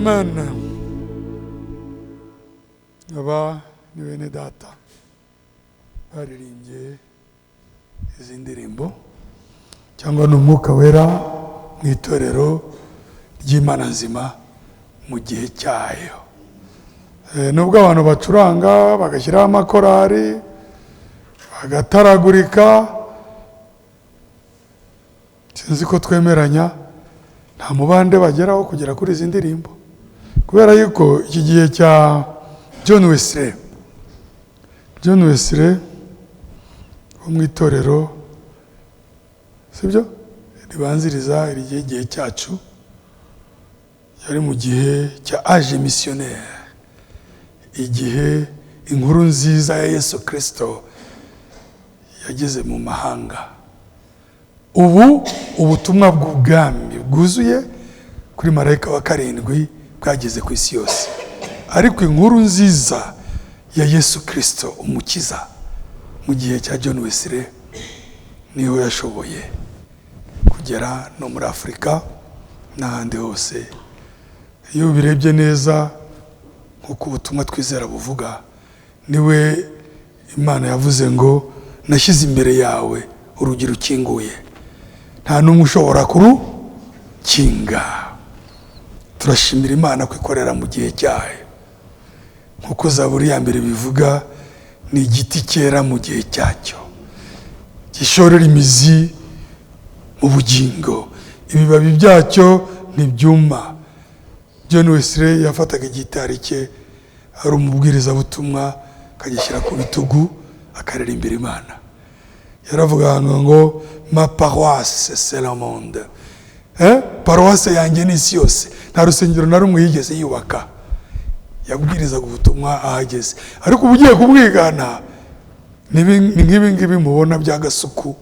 Amen. Aba ni bene data baririmbye izi ndirimbo, cyangwa ni Umwuka Wera mu itorero ry'Imana nzima mu gihe cyayo. Nubwo abantu bacuranga bagashyiraho amakorari bagataragurika, sinzi ko twemeranya, nta mubande bageraho kugera kuri izi ndirimbo, kubera yuko iki gihe cya John Wesley, John Wesley wo mu itorero, sibyo, ribanziriza iri gihe cyacu, yari mu gihe cya âge missionnaire, igihe inkuru nziza ya Yesu Kristo yageze mu mahanga. Ubu ubutumwa bw'ubwami bwuzuye kuri marayika wa karindwi bwageze ku isi yose, ariko inkuru nziza ya Yesu Kristo umukiza mu gihe cya John Wesley niho yashoboye kugera no muri Afurika n'ahandi hose. Iyo ubirebye neza, nk'uko ubutumwa twizera buvuga, niwe Imana yavuze ngo nashyize imbere yawe urugi rukinguye, nta n'umwe ushobora kurukinga. Turashimira Imana ko ikorera mu gihe cyayo, nk'uko Zaburi ya mbere bivuga, ni igiti cyera mu gihe cyacyo, gishorera imizi mu bugingo, ibibabi byacyo ntibyuma. John Wesley yafataga igitari cye ari umubwirizabutumwa, akagishyira ku bitugu, akaririmbira Imana. Yaravugaga ngo ma paroisse c'est le monde, paroisse yanjye ni isi yose. Nta rusengero na rumwe yigeze yubaka, yabwirizaga ubutumwa ahageze. Ariko uba ugiye kubwigana ni nk'ibi ngibi mubona bya gasuku.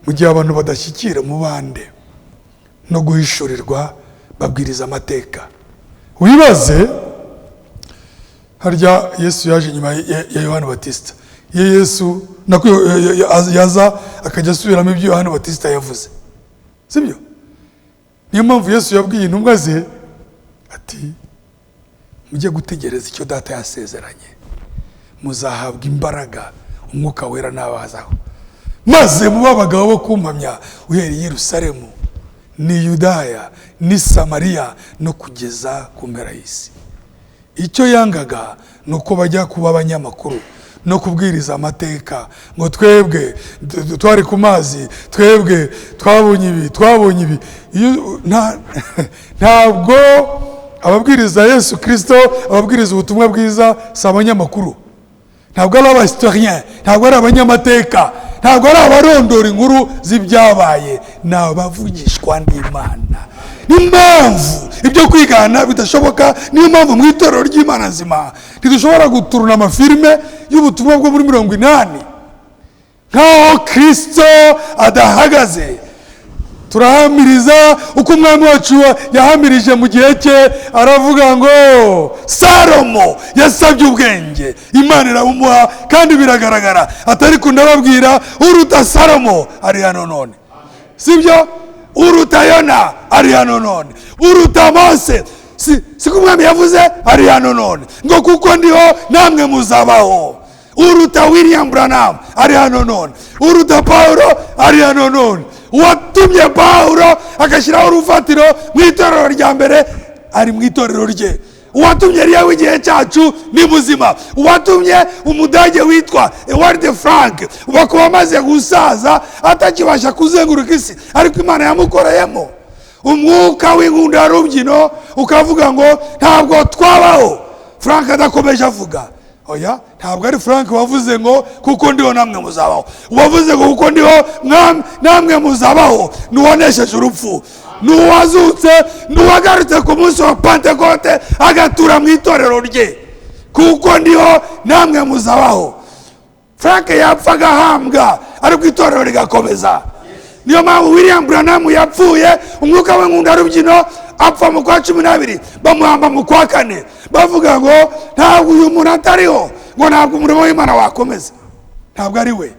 Mu gihe abantu badashyikira mu bande no guhishurirwa, babwiriza amateka. Wibaze harya Yesu yaje nyuma ya Yohani Batista. Iyo Yesu nako yaza akajya asubiramo ibyo Yohani Batista yavuze, sibyo? Niyo mpamvu Yesu yabwiye intumwa ze ati mujye gutegereza icyo Data yasezeranye, muzahabwa imbaraga Umwuka Wera nabazaho, maze mube abagabo bo kumpamya uhereye i Yerusalemu ni Yudaya ni Samariya no kugeza ku mpera y'isi. Icyo yangaga ni uko bajya kuba abanyamakuru no kubwiriza amateka ngo twebwe twari ku mazi, twebwe twabonye ibi, twabonye ibi. Ntabwo ababwiriza Yesu Kristo, ababwiriza ubutumwa bwiza si abanyamakuru, ntabwo ari abahistorien, ntabwo ari abanyamateka, ntabwo ari abarondora inkuru z'ibyabaye, ni abavugishwa n'Imana. N'impamvu ibyo kwigana bidashoboka, niyo mpamvu mu itorero ry'Imana nzima ntidushobora guturuna amafilime y'ubutumwa bwo muri 80 nk'aho Kristo adahagaze. Turahamiriza uko Umwami wacu yahamirije mu gihe cye, aravuga ngo Salomo yasabye ubwenge, Imana irabumuha, kandi biragaragara. Atari ndababwira, uruta Salomo ari hano none, sibyo? Uruta Yona ari hano none, uruta Mose, siko Umwami yavuze, ari hano none, ngo kuko ndiho namwe muzabaho. Uruta William Branham ari hano none, uruta Paulo ari hano none. Uwatumye Paulo agashyiraho urufatiro mu itorero rya mbere ari mu itorero rye. Uwatumye Eliya w'igihe cyacu ni muzima. Uwatumye umudage witwa Ewald Frank, bakaba amaze gusaza atakibasha kuzenguruka isi, ariko Imana yamukoreyemo umwuka w'inkundarubyino, ukavuga ngo ntabwo twabaho Frank adakomeje avuga. Oya, ntabwo ari Frank wavuze ngo kuko ndiho namwe muzabaho. Uwavuze ngo kuko ndiho namwe muzabaho nuwanesheje urupfu, nuwazutse, nuwagarutse ku munsi wa Pentekote agatura mu itorero rye. Kuko ndiho namwe muzabaho. Frank yapfa agahambwa, ariko itorero rigakomeza. Niyo mpamvu William Branham yapfuye umwuka w'inkundarubyino, apfa mu kwa 12, bamuhamba mu kwa 4, bavuga ngo ntabwo uyu muntu atariho, ngo ntabwo umurimo w'Imana wakomeza. Ntabwo ari we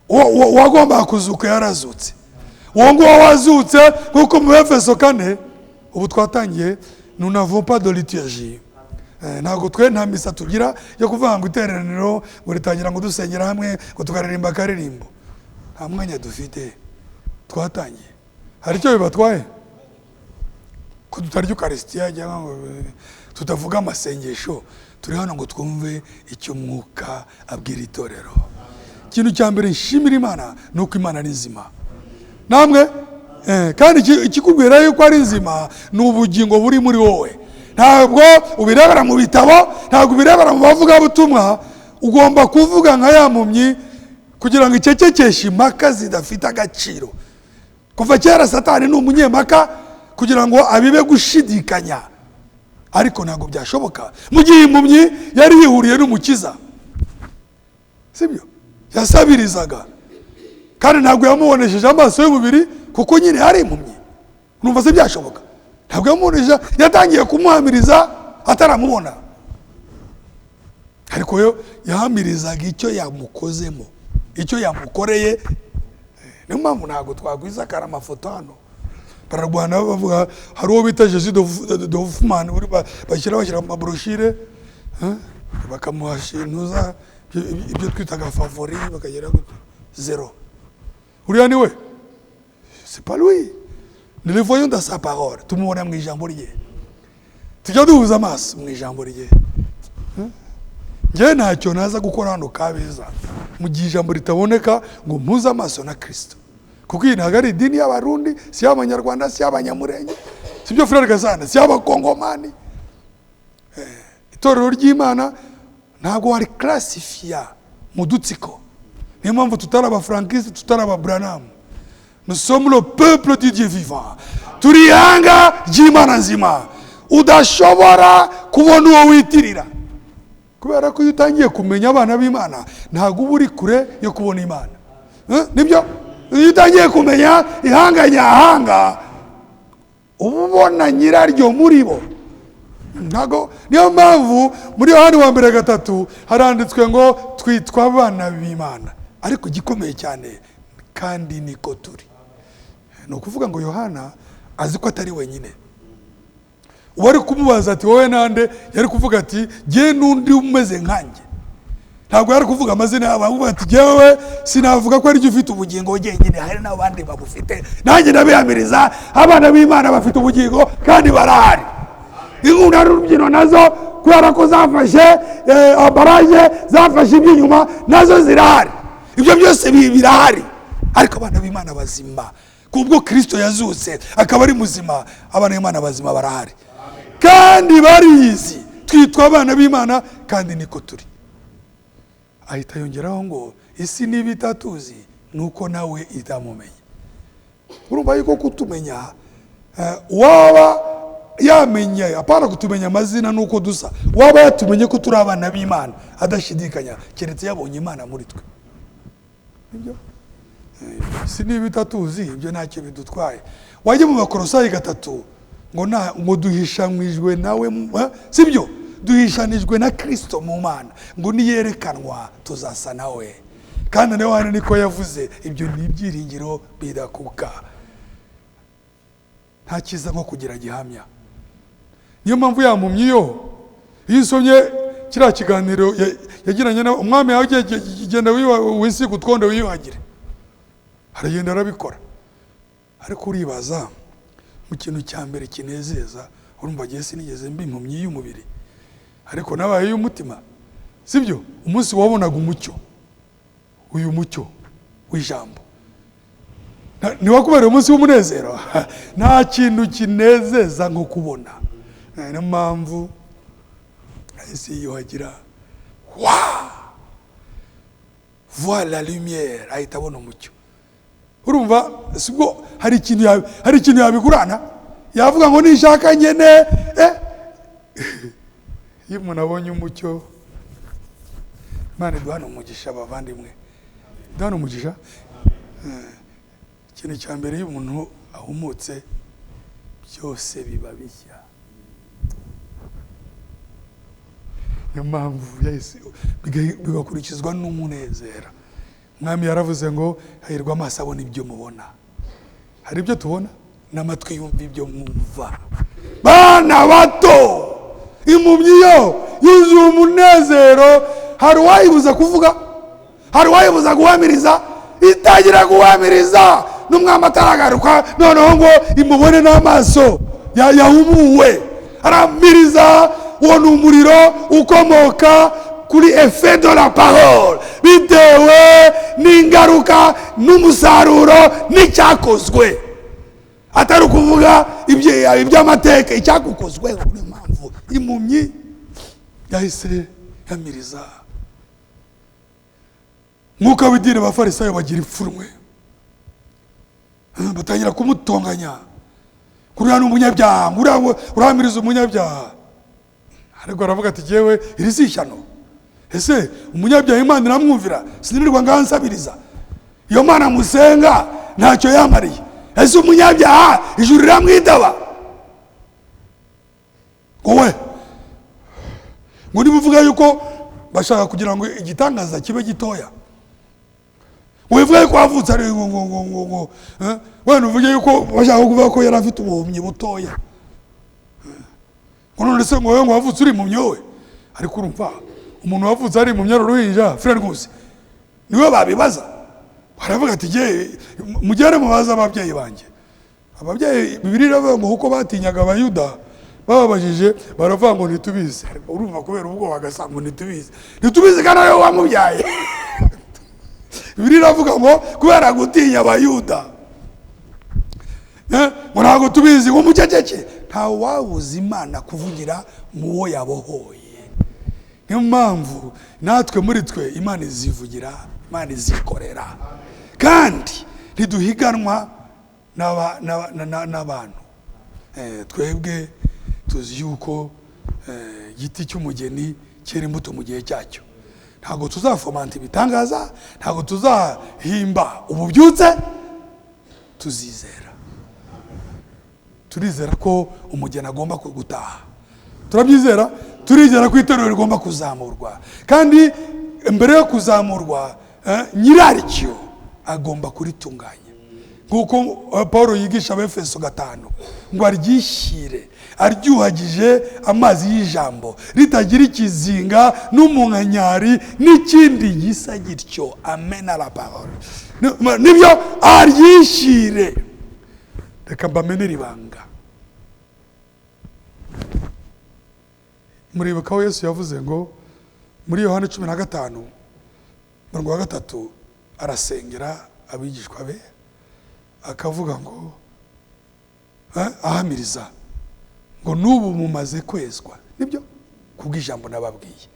uwagombaga kuzuka, yarazutse. Uwo nguwo wazutse, nk'uko mu Efeso 4 Ubu twatangiye, nous n'avons pas de liturgie. Ntabwo twe nta misa tugira yo kuvuga ngo iteraniro ngo ritangira ngo dusengera hamwe, ngo tukaririmba akaririmbo. Nta mwanya dufite. Twatangiye, hari icyo bibatwaye ko tutarya ukarisitiya cyangwa ngo tutavuga amasengesho? Turi hano ngo twumve icyo Umwuka abwira itorero. Ikintu cya mbere nshimira Imana ni uko Imana ari nzima. Namwe kandi ikikubwira yuko ari nzima ni ubugingo buri muri wowe. Ntabwo ubirebera mu bitabo, ntabwo ubirebera mu bavugabutumwa. Ugomba kuvuga nka ya mpumyi kugira ngo icecekeshe impaka zidafite agaciro. Kuva kera Satani ni umunyempaka, kugira ngo abibe gushidikanya, ariko ntabwo byashoboka mu gihe impumyi yari yihuriye n'Umukiza, sibyo? Yasabirizaga, kandi ntabwo yamubonesheje amaso y'umubiri, kuko nyine yari impumyi. Numva se byashoboka? Ntabwo yamubonesheje, yatangiye kumuhamiriza ataramubona, ariko yo yahamirizaga icyo yamukozemo, icyo yamukoreye. Niyo mpamvu ntabwo twakwisakara amafoto hano. Bararwana bavuga, hari uwo bita Jesus de Hoffman bashyira mu mabroshire, bakamuha shintuza ibyo twitaga favori, bakagera gute, zéro. Uriya ni we? C'est pas lui. Nous le voyons dans sa parole. Tumubona mu ijambo rye, tujya duhuza amaso mu ijambo rye. Njyewe ntacyo naza gukora hano Kabeza mu gihe ijambo ritaboneka ngo mpuze amaso na Kirisito, kuko iyi ntabwo ari idini y'Abarundi, si iy'Abanyarwanda, si iy'Abanyamurenge, si byo, frère Gasana, si iy'Abakongomani. Itorero ry'Imana ntabwo wari classifier mu dutsiko. Niyo mpamvu tutari Abafrankisi, tutari Ababuranamu. Nous sommes le peuple du Dieu vivant. Turi ihanga ry'Imana nzima udashobora kubona uwo witirira, kubera ko iyo utangiye kumenya abana b'Imana, ntabwo uba uri kure yo kubona Imana. Nibyo, iyo utangiye kumenya ihanga nyahanga, uba ubona nyiraryo muri bo. Ntabwo, niyo mpamvu muri Yohani wa mbere 3 haranditswe ngo twitwa abana b'Imana, ariko igikomeye cyane, kandi niko turi. Ni ukuvuga ngo Yohana azi ko atari wenyine. Uwari kumubaza ati: "Wowe nande?" yari kuvuga ati: "Jye n'undi umeze nkanjye." Ntabwo yari kuvuga amazina yabo, ahubwo ati: "Jyewe sinavuga ko aribyo ufite ubugingo jyenyine, hari n'abandi babufite." Nanjye ndabihamiriza, abana b'Imana bafite ubugingo kandi barahari. Inkunda n'urubyino nazo, kubera ko zafashe baraje, zafashe iby'inyuma, nazo zirahari. Ibyo byose birahari, ariko abana b'Imana bazima, kubwo Kirisito yazutse akaba ari muzima, abana b'Imana bazima barahari kandi barizi. Twitwa abana b'Imana kandi niko turi. Ahita yongeraho ngo isi niba itatuzi, nuko nawe itamumenye. Urumva yuko kutumenya, waba yamenye, apana kutumenya amazina nuko dusa, waba yatumenye ko turi abana b'Imana adashidikanya, keretse yabonye Imana muri twe. Nibyo, si niba itatuzi, ibyo ntacyo bidutwaye. Wajya mu Bakorosayi 3 ngo na ngo duhishanijwe nawe sibyo? Duhishanijwe na Kirisito mu Mana, ngo niyerekanwa tuzasa nawe. Kandi na Yohana niko yavuze. Ibyo ni ibyiringiro bidakuka. Nta cyiza nko kugira gihamya. Niyo mpamvu yampumyi yo, iyo usomye kiriya kiganiro yagiranye na umwami, yagiye: "Genda wisiga utwondo, wiyuhagire." Aragenda arabikora. Ariko uribaza mu kintu cya mbere kinezeza, urumva agiye: "Sinigeze mba impumyi y'umubiri, ariko nabaye y'umutima." Sibyo? Umunsi wabonaga umucyo, uyu mucyo w'ijambo ntiwakubereye umunsi w'umunezero? Nta kintu kinezeza nko kubona. Niyo mpamvu ese yiyuhagira, wa voit la lumière, ahita abona umucyo. Urumva sibwo hari ikintu yabigurana, yavuga ngo nishaka nyene? Iyo umuntu abonye umucyo, Imana iduhane umugisha, abavandimwe, iduhane umugisha. Ikintu cya mbere, iyo umuntu ahumutse, byose biba bishya. Niyo mpamvu yahise bigakurikizwa n'umunezero. Umwami yaravuze ngo: "Hahirwa amaso abona ibyo mubona." Hari ibyo tubona, n'amatwi yumva ibyo mwumva. Bana bato, impumyi yo yuzuye umunezero. Hari uwayibuza kuvuga? Hari uwayibuza guhamiriza? Itangira guhamiriza n'umwami ataragaruka, noneho ngo imubone n'amaso yahumuwe. Aramiriza. Uwo ni umuriro ukomoka kuri effet de la parole, bitewe n'ingaruka n'umusaruro n'icyakozwe, atari ukuvuga iby'amateka, icyagukozweho. Niyo mpamvu impumyi yahise yamiriza. Mwuka w'idini, abafarisayo bagira ipfunwe, batangira kumutonganya: "Kuriya ni umunyabyaha, nguriya ngo urahamiriza umunyabyaha." Ariko aravuga ati: "Jyewe iri si ishyano. Ese umunyabyaha Imana iramwumvira? Sinirirwa ngansabiriza. Iyo Mana musenga ntacyo yamariye. Ese umunyabyaha ijuru riramwitaba?" Wowe ngo niba uvuga yuko bashaka kugira ngo igitangaza kibe gitoya, wivuga yuko wavutse ari ngo wenda uvuge yuko bashaka kuvuga ko yari afite ubuhumyi butoya, ngo none se ngo wowe ngo wavutse uri impumyi wowe? Ariko urumva umuntu wavutse ari impumyi, ari uruhinja, frère, rwose niwe babibaza. Baravuga ati: "Jye mugere mubaze ababyeyi banjye." Ababyeyi, Bibiliya iravuga ngo kuko batinyaga Abayuda, bababajije baravuga ngo: "Ntitubizi." Ariko urumva, kubera ubwoba agasanga ngo: "Ntitubizi, ntitubizi," kandi ariwe wamubyaye. Bibiliya iravuga ngo kubera gutinya Abayuda, ngo: "Ntabwo tubizi," ngo muceceke. Ntawe wabuza Imana kuvugira mu wo yabohoye. Niyo mpamvu natwe muri twe Imana izivugira, Imana izikorera, kandi ntiduhiganwa n'abantu. Twebwe tuzi yuko igiti cy'umugeni cyera imbuto mu gihe cyacyo. Ntabwo tuzafomanta ibitangaza, ntabwo tuzahimba ububyutse. Tuzizera, turizera ko umugeni agomba gutaha. Turabyizera, turizera ko itorero rigomba kuzamurwa, kandi mbere yo kuzamurwa, nyiraryo agomba kuritunganya, nk'uko Paul yigisha Abefeso 5, ngo aryishyire aryuhagije amazi y'ijambo, ritagira ikizinga n'umunkanyari n'ikindi gisa gityo. Amen à la parole. Nibyo, aryishyire. Reka mbamenere ibanga. Muribuka aho Yesu yavuze ngo muri Yohani 15 umurongo wa 3, arasengera abigishwa be, akavuga ngo ahamiriza ngo: "N'ubu mumaze kwezwa." Nibyo, kubw'ijambo nababwiye.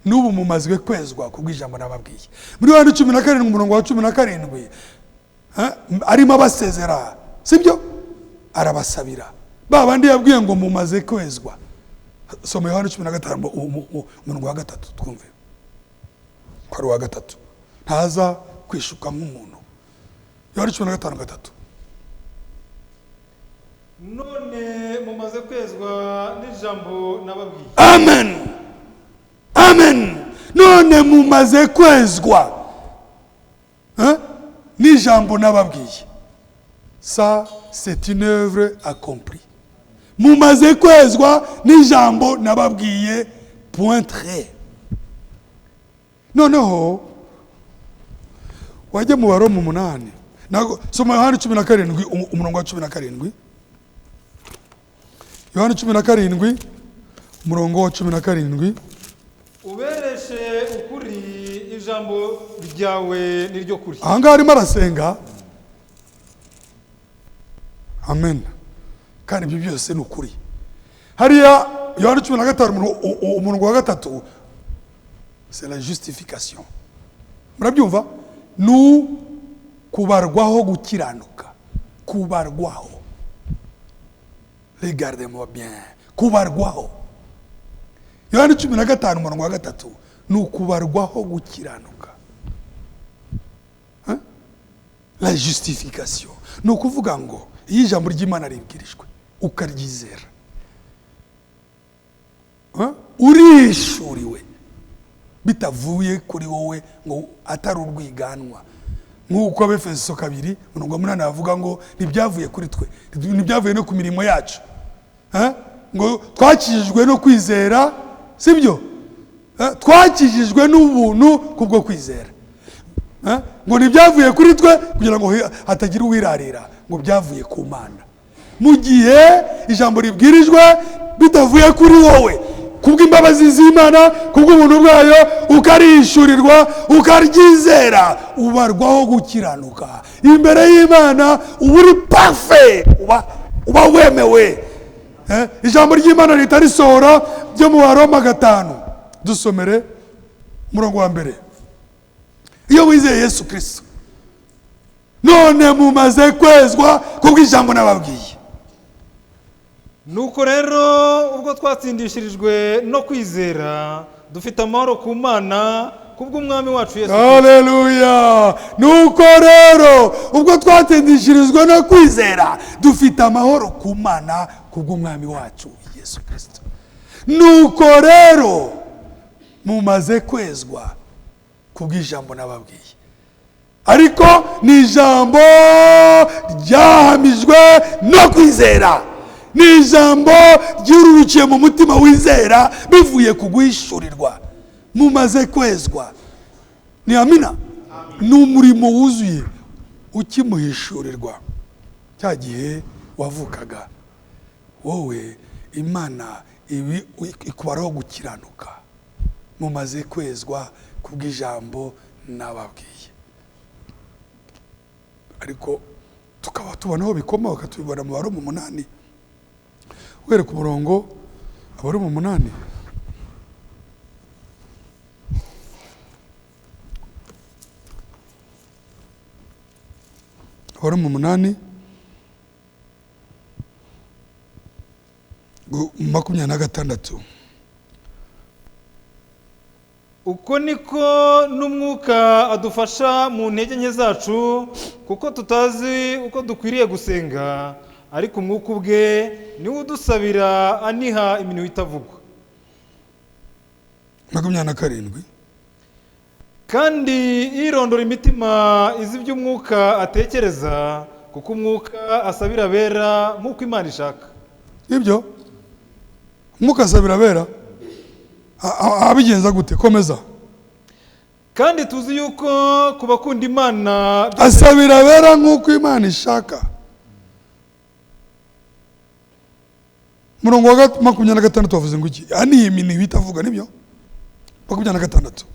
N'ubu mumaze kwezwa kubw'ijambo nababwiye. Muri Yohani 17 umurongo wa 17, arimo abasezera, sibyo? Arabasabira ba bandi yabwiye ngo: "Mumaze kwezwa." Soma Yohani 15 umurongo wa 3, twumve ko ari uwa 3. Ntaza kwishuka nk'umuntu. Yohani 15:3. None mumaze kwezwa n'ijambo nababwiye. Amen, amen. None mumaze kwezwa n'ijambo nababwiye. Ça, c'est une œuvre accomplie. Mumaze kwezwa n'ijambo nababwiye, point trait. Noneho wajya mu Baroma 8. Soma Yohani 17 umurongo wa 17. Yohani 17 umurongo wa 17. Ubereshe ukuri, ijambo ryawe ni ryo kuri. Ahangaha arimo arasenga. Amen. Kandi ibyo byose ni ukuri. Hariya Yohani 15 umurongo wa 3, c'est la justification. Murabyumva? Ni kubarwaho gukiranuka, kubarwaho. Regardez-moi bien, kubarwaho. Yohani 15 umurongo wa 3 ni ukubarwaho gukiranuka. Hein? La justification ni ukuvuga ngo iyo ijambo ry'Imana ribwirijwe ukaryizera, hein? Urishuriwe bitavuye kuri wowe, ngo atari urwiganwa, nk'uko Abefeso 2 umurongo wa 8 bavuga ngo ntibyavuye kuri twe, ntibyavuye no ku mirimo yacu. Eh? Ngo twakijijwe no kwizera, sibyo? Eh, twakijijwe n'ubuntu kubwo kwizera. Eh? Ngo ntibyavuye kuri twe kugira ngo hatagira uwirarira, ngo byavuye ku Mana. Mu gihe ijambo ribwirijwe bitavuye kuri wowe, kubw'imbabazi z'Imana, kubw'ubuntu bwayo, ukarishyurirwa, ukaryizera, ubarwaho gukiranuka imbere y'Imana, uba uri parfait, uba wemewe. Eh, ijambo ry'Imana rihita risohora byo mu Baroma 5. Dusomere umurongo wa mbere. Iyo wizeye Yesu Kirisito, none mumaze kwezwa kubw'ijambo nababwiye. Nuko rero ubwo twatsindishirijwe no kwizera, dufite amahoro ku Mana kubw'Umwami wacu Yesu. Haleluya! Nuko rero ubwo twatsindishirijwe no kwizera, dufite amahoro ku Mana kubw'Umwami wacu Yesu Kirisito. Nuko rero mumaze kwezwa kubw'ijambo nababwiye. Ariko ni ijambo ryahamijwe no kwizera, ni ijambo ryururukiye mu mutima wizera bivuye ku guhishurirwa. Mumaze kwezwa, ni amina. Ni umurimo wuzuye. Ukimuhishurirwa cya gihe wavukaga, wowe Imana ibi ikubaraho gukiranuka. Mumaze kwezwa kubw'ijambo nababwiye. Ariko tukaba tubona aho bikomoka, tubibona mu Baroma 8, uhereye ku murongo, Abaroma 8. Abaroma 8, 26. Uko niko n'Umwuka adufasha mu ntege nke zacu, kuko tutazi uko dukwiriye gusenga, ariko Umwuka ubwe niwe udusabira aniha iminwa itavugwa. 27. Kandi irondora imitima izi iby'Umwuka atekereza, kuko Umwuka asabira abera nk'uko Imana ishaka. Ibyo Umwuka asabira abera abigenza gute? Komeza. Kandi tuzi yuko ku bakunda Imana Asabira abera nk'uko Imana ishaka. Murongo wa 26 wavuze ngo iki? Aniye iminwa itavuga, nibyo? 26.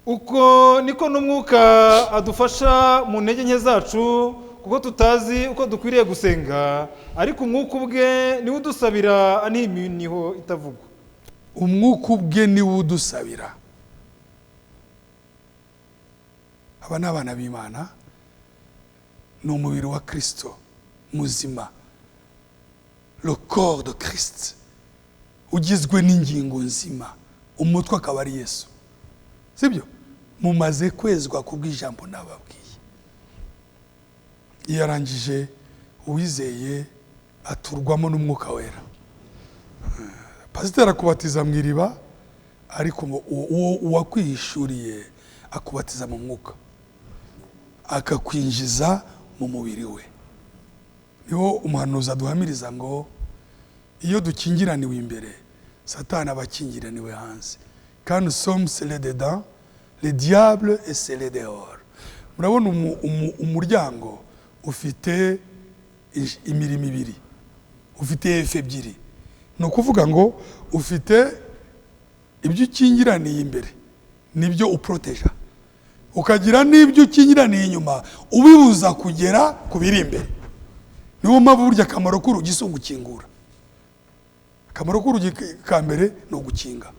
Uko niko n'Umwuka adufasha mu ntege nke zacu, kuko tutazi uko dukwiriye gusenga, ariko Umwuka ubwe niwe udusabira aniha iminiho itavugwa. Umwuka ubwe niwe udusabira. Aba ni abana b'Imana, ni umubiri wa Kristo muzima, le corps de Christ, ugizwe n'ingingo nzima, umutwe akaba ari Yesu, sibyo? Mumaze kwezwa kubw'ijambo nababwiye. Iyo arangije, uwizeye aturwamo n'Umwuka Wera. Pasiteri akubatiza mu iriba, ariko uwo uwakwihishuriye akubatiza mu Mwuka, akakwinjiza mu mubiri we. Niho umuhanuzi aduhamiriza ngo iyo dukingiraniwe imbere, Satani aba akingiraniwe hanze. Quand nous sommes scellés dedans, le diable est scellé dehors. Murabona umuryango ufite imirimo ibiri, ufite effet ebyiri. Ni ukuvuga ngo ufite ibyo ukingiraniye imbere, nibyo uproteja, ukagira n'ibyo ukingiraniye inyuma, ubibuza kugera ku biri imbere. Niyo mpamvu burya akamaro k'urugi si ugukingura. Akamaro k'urugi ka mbere ni ugukinga,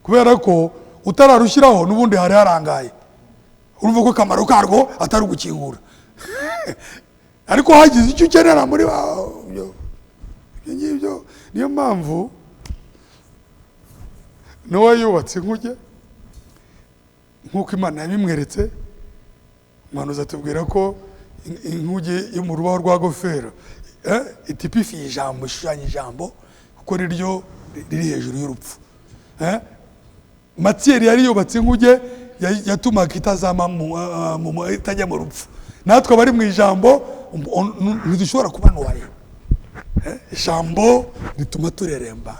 kubera ko utararushyiraho n'ubundi hari harangaye. Urumva ko akamaro karwo atari ugukingura, ariko hagize icyo ukenera muri ibyo ngibyo. Niyo mpamvu Nowa yubatse inkuge nk'uko Imana yabimweretse. Umuhanuzi atubwira ko inkuge yo mu rubaho rwa gofero itipifiye ijambo, ishushanya ijambo, kuko riryo riri hejuru y'urupfu. Matière yari yubatse inkuge yatumaga itazama itajya mu rupfu. Natwe abari mu ijambo ntidushobora kuba noye. Ijambo rituma tureremba.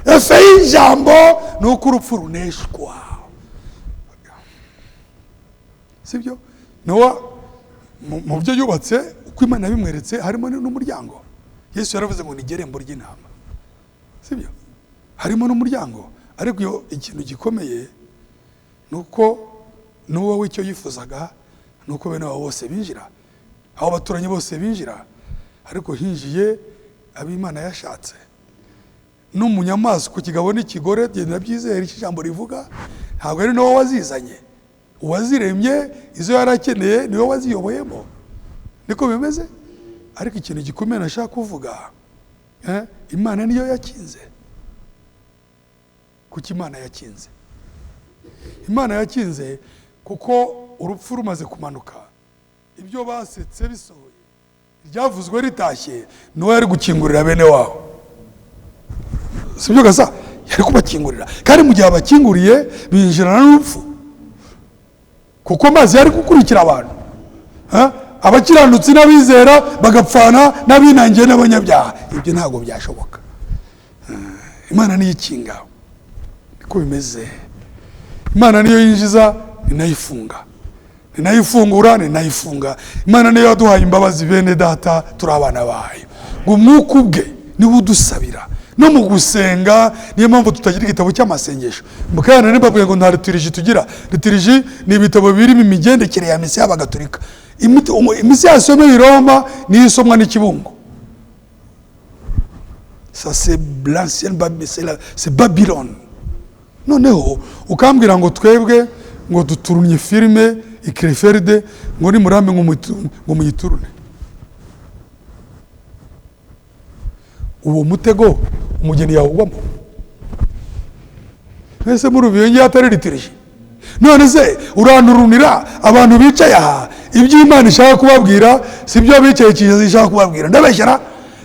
Effet y'ijambo ni uko urupfu runeshwa, sibyo? Nowa mu byo yubatse, uko Imana yabimweretse, harimo n'umuryango. Yesu yaravuze ngo ni irembo ry'intama, sibyo? Harimo n'umuryango. Ariko iyo ikintu gikomeye ni uko n'uwo w'icyo yifuzaga ni uko bene wabo bose binjira, aho abaturanyi bose binjira, ariko hinjiye ab'Imana yashatse. No mu nyamaswa, ku kigabo n'ikigore, genda byizera icyo ijambo rivuga. Ntabwo ari nawe wazizanye, uwaziremye izo yari akeneye niwe waziyoboyemo, niko bimeze. Ariko ikintu gikomeye nashaka kuvuga, Imana niyo yakinze. Kuki Imana yakinze? Imana yakinze kuko urupfu rumaze kumanuka, ibyo basetse bisohoye, iryavuzwe ritashye, niwe yari gukingurira bene wabo, sibyo gasa? Yari kubakingurira, kandi mu gihe abakinguriye binjirana n'urupfu, kuko amazi yari gukurikira abantu. Abakiranutsi n'abizera bagapfana n'abinangiye n'abanyabyaha. Ibyo ntabwo byashoboka. Imana niyo ikinga, niko bimeze. Imana niyo yinjiza, ni nayo ifunga, ni nayo ifungura, ni nayo ifunga. Imana niyo yaduhaye imbabazi, bene data, turi abana bayo. Ngo umwuka ubwe niwe udusabira no mu gusenga. Niyo mpamvu tutagira igitabo cy'amasengesho. Mukayana ntibabwiye ngo nta liturgie tugira. Liturgie ni ibitabo birimo imigendekere ya misa y'Abagatolika. Imisi yasomeye i Roma niyo isomwa n'ikibungo. Ça, c'est l'ancienne, c'est Babylone. Noneho ukambwira ngo twebwe ngo duturunye filime ikreferide, ngo ni murambe ngo muyiturune. Uwo mutego umugeni yawugwamo. Mwese muri ubu ngiye atari liturgie. None se uranturunira abantu bicaye aha ibyo Imana ishaka kubabwira, si byo bicaye kiza ishaka kubabwira? Ndabeshyara?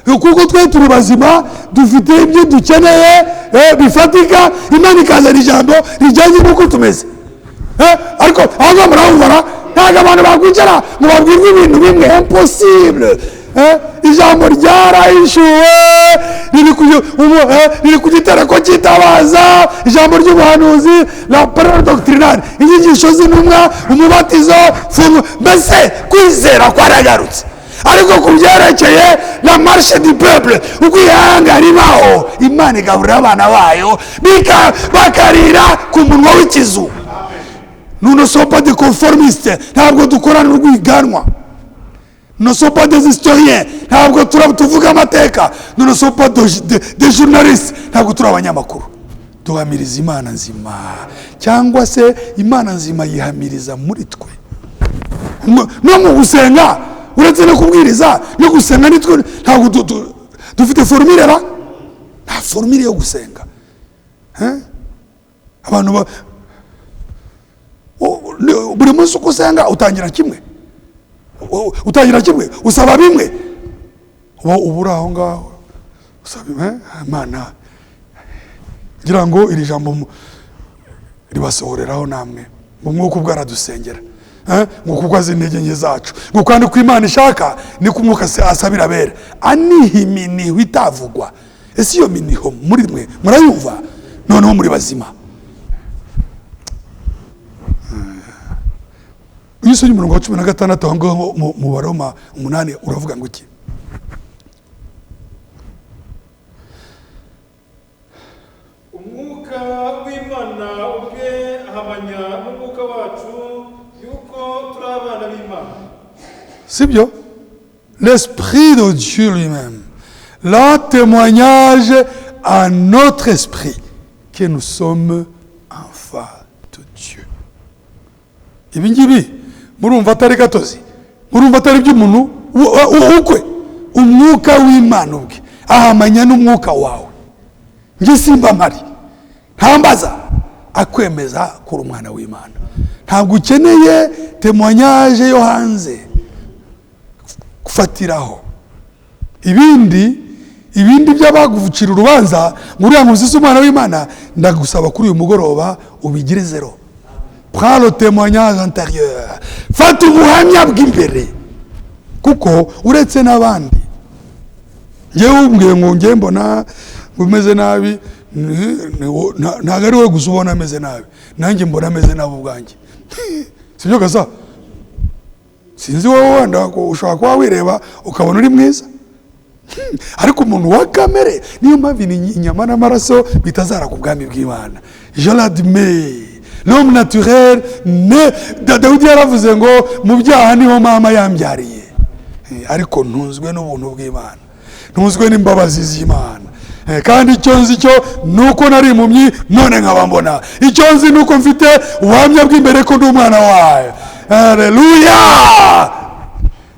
Kuko twe turi bazima, dufite ibyo dukeneye bifatika, Imana ikazana ijambo rijyanye n'uko tumeze. Ariko aho ngaho murabumva, ntabwo abantu bakwicara ngo babwirwe ibintu bimwe, impossible. Ijambo ryarahishuwe, riri ku gitereko cy'itabaza, ijambo ry'ubuhanuzi, la parole doctrinale, inyigisho z'intumwa, umubatizo, mbese kwizera kwaragarutse. Ariko ku byerekeye la marche du peuple, uko ihanga ribaho, Imana igaburira abana bayo bakarira ku munwa w'ikizu. Nous ne sommes pas des conformistes, ntabwo dukorana urwiganwa. Nous ne sommes pas des historiens, ntabwo tuvuga amateka. Nous ne sommes pas des journalistes, ntabwo turi abanyamakuru. Duhamiriza Imana nzima, cyangwa se Imana nzima yihamiriza muri twe. No mu gusenga, uretse no kubwiriza, no gusenga nitwe ntabwo dufite formule ra, nta formule yo gusenga. Abantu buri munsi uko usenga utangira kimwe, utangira kimwe, usaba bimwe, uba uri aho ngaho usaba Imana. Ngira ngo iri jambo ribasohoreraho namwe, ngo umwuka ubwo aradusengera, ngo kuko azi intege nke zacu, ngo kandi uko Imana ishaka niko umwuka asabira abera, aniha iminiho itavugwa. Ese iyo miniho muri mwe murayumva? Noneho muri bazima. Iyo usomye umurongo wa 16 aho ngaho mu Baroma 8 uravuga ngo iki? Umwuka w'Imana ubwe ahamanya n'umwuka wacu yuko turi abana b'Imana. Sibyo? L'Esprit de Dieu lui-même rend témoignage à notre esprit que nous sommes enfants de Dieu. Ibi ngibi murumva atari gatozi, murumva atari iby'umuntu ukwe. Umwuka w'Imana ubwe ahamanya n'umwuka wawe. Njye simba mpari, ntambaza, akwemeza kuri umwana w'Imana. Ntabwo ukeneye témoignage yo hanze gufatiraho. Ibindi by'abagucira urubanza ngo uriya muzi umwana w'Imana, ndagusaba kuri uyu mugoroba ubigire zero. Prends le témoignage intérieur. Fata ubuhamya bw'imbere, kuko uretse n'abandi Ngewe umbwiye ngo ngewe mbona ngo umeze nabi, ntabwo ari wowe gusa ubona ameze nabi, nanjye mbona ameze nabi ubwanjye, sibyo gasa? Sinzi wowe, wenda ushobora kuba wireba ukabona uri mwiza, ariko umuntu wa kamere, niyo mpamvu inyama n'amaraso bitazara ku bwami bw'Imana. Je l'admets, l'homme naturel ne Dawidi yaravuze ngo mu byaha niho mama yambyariye. Ariko ntunzwe n'ubuntu bw'Imana, ntunzwe n'imbabazi z'Imana. Kandi icyo nzi cyo ni uko nari impumyi none nkaba mbona. Icyo nzi ni uko mfite ubuhamya bw'imbere ko ndi umwana wayo. Haleluya!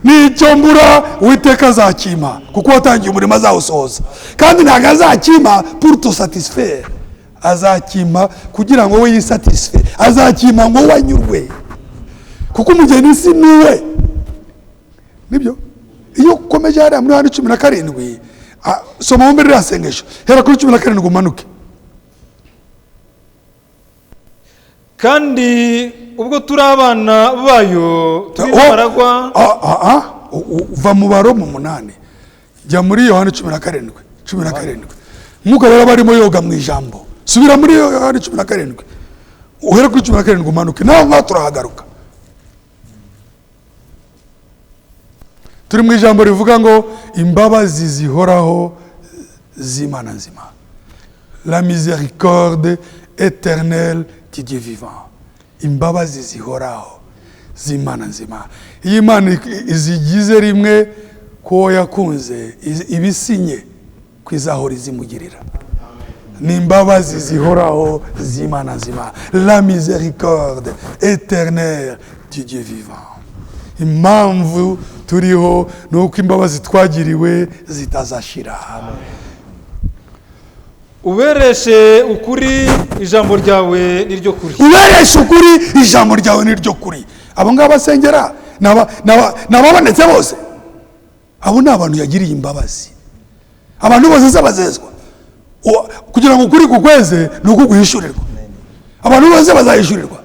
Nicyo mbura, Uwiteka azakima, kuko watangiye umurimo azawusohoza. Kandi ntabwo azakima pour te satisfaire, azakima kugira ngo we yisatisfait, azakima ngo we anyurwe, kuko umugeni si niwe. Nibyo, iyo ukomeje hariya muri Yohana 17, soma muri ririya sengesho, hera kuri 17 umanuke. Kandi ubwo turi abana bayo, turi baragwa. Va mu Baroma 8 jya muri Yohana 17, 17. Mwuka rero barimo yoga mu ijambo. Subira muri Yohana 17, uhere kuri 17 umanuke, naho ngaho turahagaruka. Turi mu ijambo rivuga ngo imbabazi zihoraho z'Imana nzima, la miséricorde éternelle du Dieu vivant. Imbabazi zihoraho z'Imana nzima. Iyo Imana izigize rimwe ko yakunze, ibisinye kwizahora izimugirira. Ni imbabazi zihoraho z'Imana nzima, la miséricorde éternelle du Dieu vivant. Impamvu turiho ni uko imbabazi twagiriwe zitazashira. Ubereshe ukuri ijambo ryawe niryo kuri. Ubereshe ukuri ijambo ryawe niryo kuri. Abo ngabo basengera nababonetse bose, abo ni abantu yagiriye imbabazi. Abantu bose zabazezwa kugira ngo ukuri kukweze ni uko guhishurirwa. Abantu bose bazahishurirwa.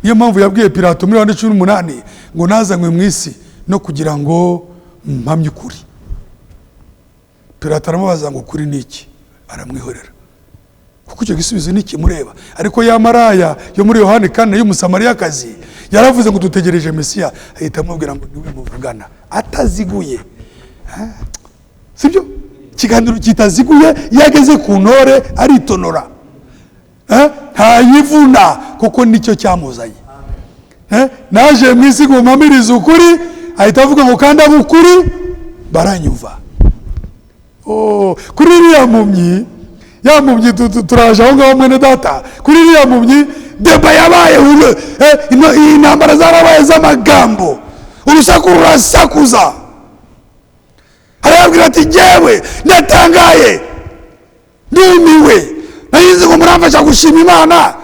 Niyo mpamvu yabwiye Pilato muri Yohana 18 ngo nazanywe mu isi no kugira ngo mpamye ukuri. Pilato aramubaza ngo ukuri ni iki? Aramwihorera, kuko icyo gisubizo ni kimureba. Ariko ya maraya yo muri Yohana 4 y'Umusamariyakazi yaravuze ngo dutegereje Mesiya, ahita amubwira ngo niwe muvugana ataziguye. Sibyo? Ikiganiro kitaziguye, yageze ku ntore aritonora, ntayivuna, kuko nicyo cyamuzanye. Naje mu isi ngo mpamirize ukuri, ahita avuga ngo kandi abukuri baranyumva. Kuri iriya mpumyi, ya mpumyi turaje aho ngaho mwene data, kuri iriya mpumyi deba yabaye, intambara zarabaye z'amagambo, urusaku rurasakuza. Arababwira ati jyewe ndatangaye, ndumiwe, nayizi ngo muramfasha gushima Imana,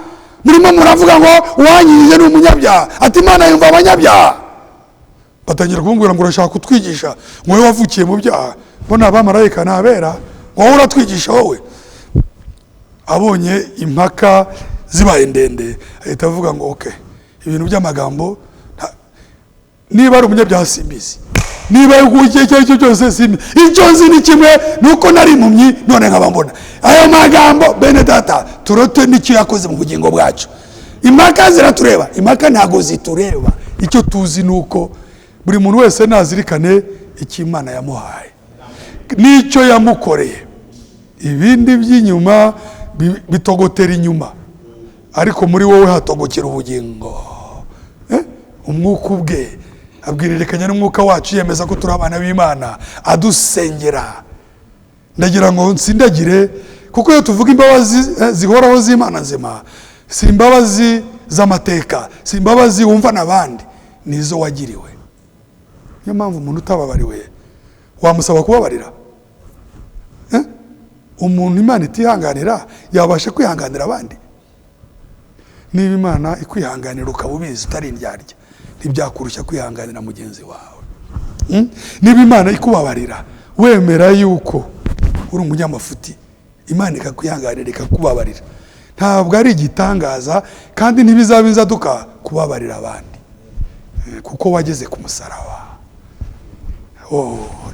murimo muravuga ngo uwanyirije ni umunyabyaha, ati Imana yumva abanyabyaha. Batangira kumubwira ngo urashaka kutwigisha, ngo wowe wavukiye mu byaha, mbona abamarayika nabera, wowe uratwigisha wowe. Abonye impaka zibaye ndende, ahita avuga ngo okay, ibintu by'amagambo, niba ari umunyabyaha simbizi, niba yuko icyo ari cyo cyose simbizi, icyo nzi ni kimwe, nuko nari impumyi none nkaba mbona. Ayo magambo bene data turote n'icyo yakoze mu bugingo bwacu. Impaka ziratureba, impaka ntago zitureba. Icyo tuzi nuko buri muntu wese nazirikane icyo Imana yamuhaye n'icyo yamukoreye. Ibindi by'inyuma bitogotera inyuma, ariko muri wowe hatogokera ubugingo. Umwuka ubwe abwirerekanya n'umwuka wacu, yemeza ko turi abana b'Imana, adusengera. Ndagira ngo nsindagire, kuko iyo tuvuga imbabazi zihoraho z'Imana nzima, si imbabazi z'amateka, si imbabazi wumva n'abandi, nizo wagiriwe. Niyo mpamvu umuntu utababariwe wamusaba kubabarira. Umuntu Imana itihanganira yabasha kwihanganira abandi? Niba Imana ikwihanganira ukaba ubizi utari indyarya, ntibyakurushya kwihanganira mugenzi wawe. Niba Imana ikubabarira wemera yuko uri umunyamafuti, Imana ikakwihanganira ikakubabarira, ntabwo ari igitangaza, kandi ntibizaba inzaduka kubabarira abandi, kuko wageze ku musaraba.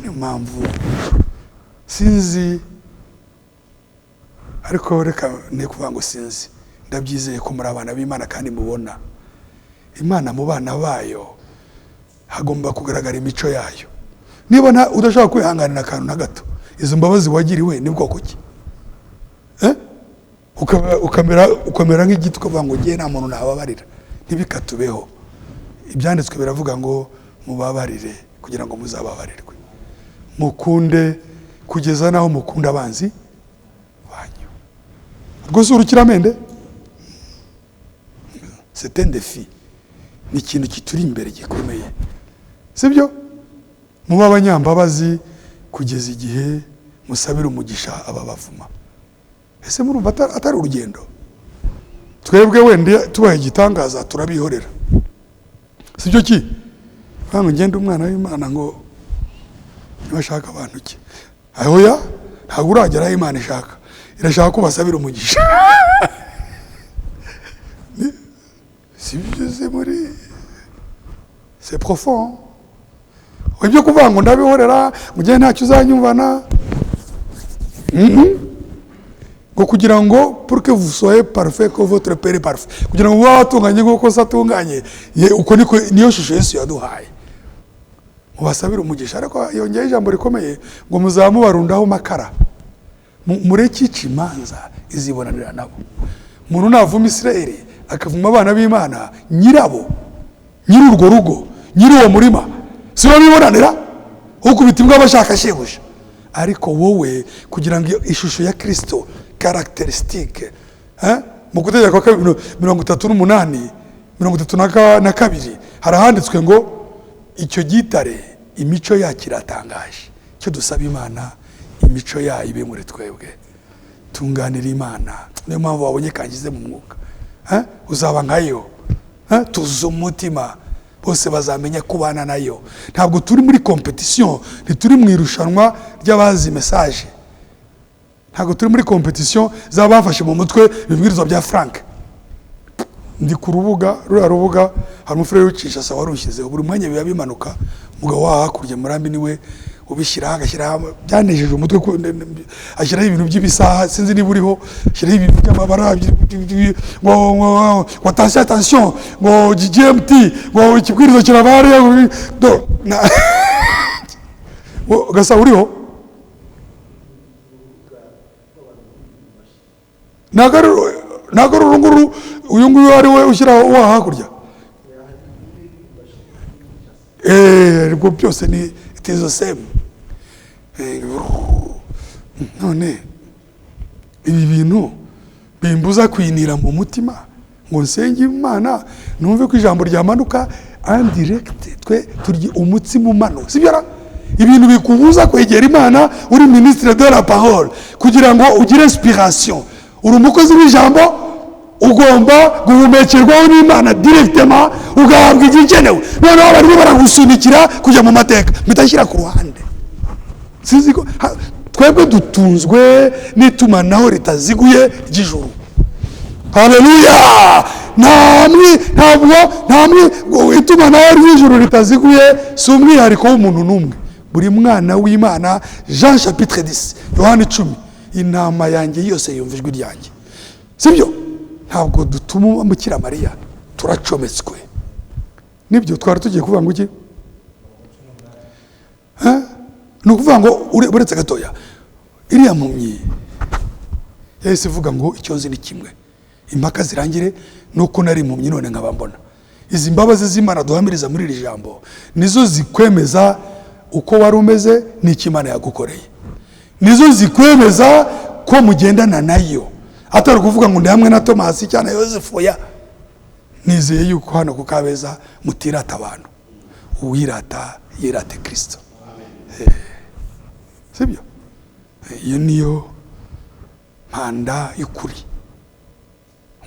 Niyo mpamvu Sinzi, ariko reka ne kuvuga ngo sinzi, ndabyizeye ko muri abana b'Imana kandi mubona Imana. Mu bana bayo hagomba kugaragara imico yayo. Niba udashobora kwihanganira akantu na gato, izo mbabazi wagiriwe ni bwoko ki? Eh? Ukamera nk'igiti, ukavuga ngo ngiye, nta muntu nababarira. Ntibikatubeho. Ibyanditswe biravuga ngo mubabarire kugira ngo muzababarirwe, mukunde kugeza n'aho mukunda abanzi banyu. Rwose urukiramende, c'est un défi, ni ikintu kituri imbere gikomeye, sibyo? Muba abanyambabazi kugeza igihe musabira umugisha ababavuma. Ese murumva atari urugendo? Twebwe wenda tubaye igitangaza, turabihorera, sibyo? Ki ngo ngende umwana w'Imana ngo ntibashaka abantu ki? Oya, ntabwo uragera aho Imana ishaka. Irashaka ko basabira umugisha. Si byo se? Muri c'est profond. Ibyo kuvuga ngo ndabihorera, ngo ugende, ntacyo uzanyumvana. Ngo kugira ngo pour que vous soyez parfait que votre père est parfait, kugira ngo mube batunganye nk'uko se atunganye. Uko niko, niyo shusho Yesu yaduhaye. Mubasabire umugisha, ariko yongeyeho ijambo rikomeye ngo muzaba mubarundaho makara. Mureke ica imanza izibonanira nabo. Umuntu navuma Isirayeli, akavuma abana b'Imana, nyirabo, nyiri urwo rugo, nyiri uwo murima, si bo bibonanira? Ukubita imbwa bashaka shebuja. Ariko wowe, kugira ngo ishusho ya Kirisito, caractéristique, mu Gutegeka kwa Kabiri 38, 32, harahanditswe ngo icyo gitare imico yacyo iratangaje. Icyo dusaba Imana, imico yayo ibe muri twebwe. Tunganira Imana. Niyo mpamvu wabonye kangize mu mwuka. Uzaba nkayo. Tuza umutima, bose bazamenya kubana nayo. Ntabwo turi muri compétition, ntituri mu irushanwa ry'abazi message, ntabwo turi muri compétition z'abafashe mu mutwe ibibwirizwa bya Frank. Ndi ku rubuga, ruriya rubuga hari umufurere w'icisha warushyizeho, buri mwanya biba bimanuka. Umugabo wa hakurya Murambi niwe ubishyiraho, agashyiraho, byanejeje umutwe ashyiraho ibintu by'ibisaha, sinzi niba uriho, ashyiraho ibintu by'amabara, ngo attention, attention, ngo GMT, ngo ikibwirizo kirava hariya, ngo gasa uriho. Ntabwo ari uru nguru, uyu nguyu ari we ushyiraho uwa hakurya. Ubwo byose ni it is the same. None ibi bintu bimbuza kwinira mu mutima ngo nsenge Imana, numve ko ijambo ryamanuka en direct, twe turya umutsima umanuka, sibyo ra? Ibintu bikubuza kwegera Imana uri ministre de la parole, kugira ngo ugire inspiration, uri umukozi w'ijambo, ugomba guhumekerwaho n'Imana directement, ugahabwa igikenewe. Noneho barimo baragusunikira kujya mu mateka, mpita nshyira ku ruhande. Sinzi ko twebwe dutunzwe n'itumanaho ritaziguye ry'ijuru. Haleluya! Ntabwo nta mwi itumanaho ry'ijuru ritaziguye si umwihariko w'umuntu n'umwe, buri mwana w'Imana. Jean chapitre 10, Yohani 10, intama yanjye yose yumva ijwi ryanjye, sibyo? Ntabwo dutuma Bikira Mariya, turacometswe. Nibyo twari tugiye kuvuga ngo iki? Eh? Ni ukuvuga ngo uretse gatoya, iriya mpumyi yahise ivuga ngo icyo nzi ni kimwe, impaka zirangire, nuko nari impumyi none nkaba mbona. Izi mbabazi z'Imana duhamiriza muri iri jambo nizo zikwemeza uko wari umeze n'icyo Imana yagukoreye, nizo zikwemeza ko mugendana nayo, atari ukuvuga ngo ndi hamwe na Tomasi cyangwa na Yosefu. Ya nizeye yuko hano ku Kabeza mutirata abantu. Uwirata yirate Kirisito, sibyo? Iyo niyo mpanda y'ukuri.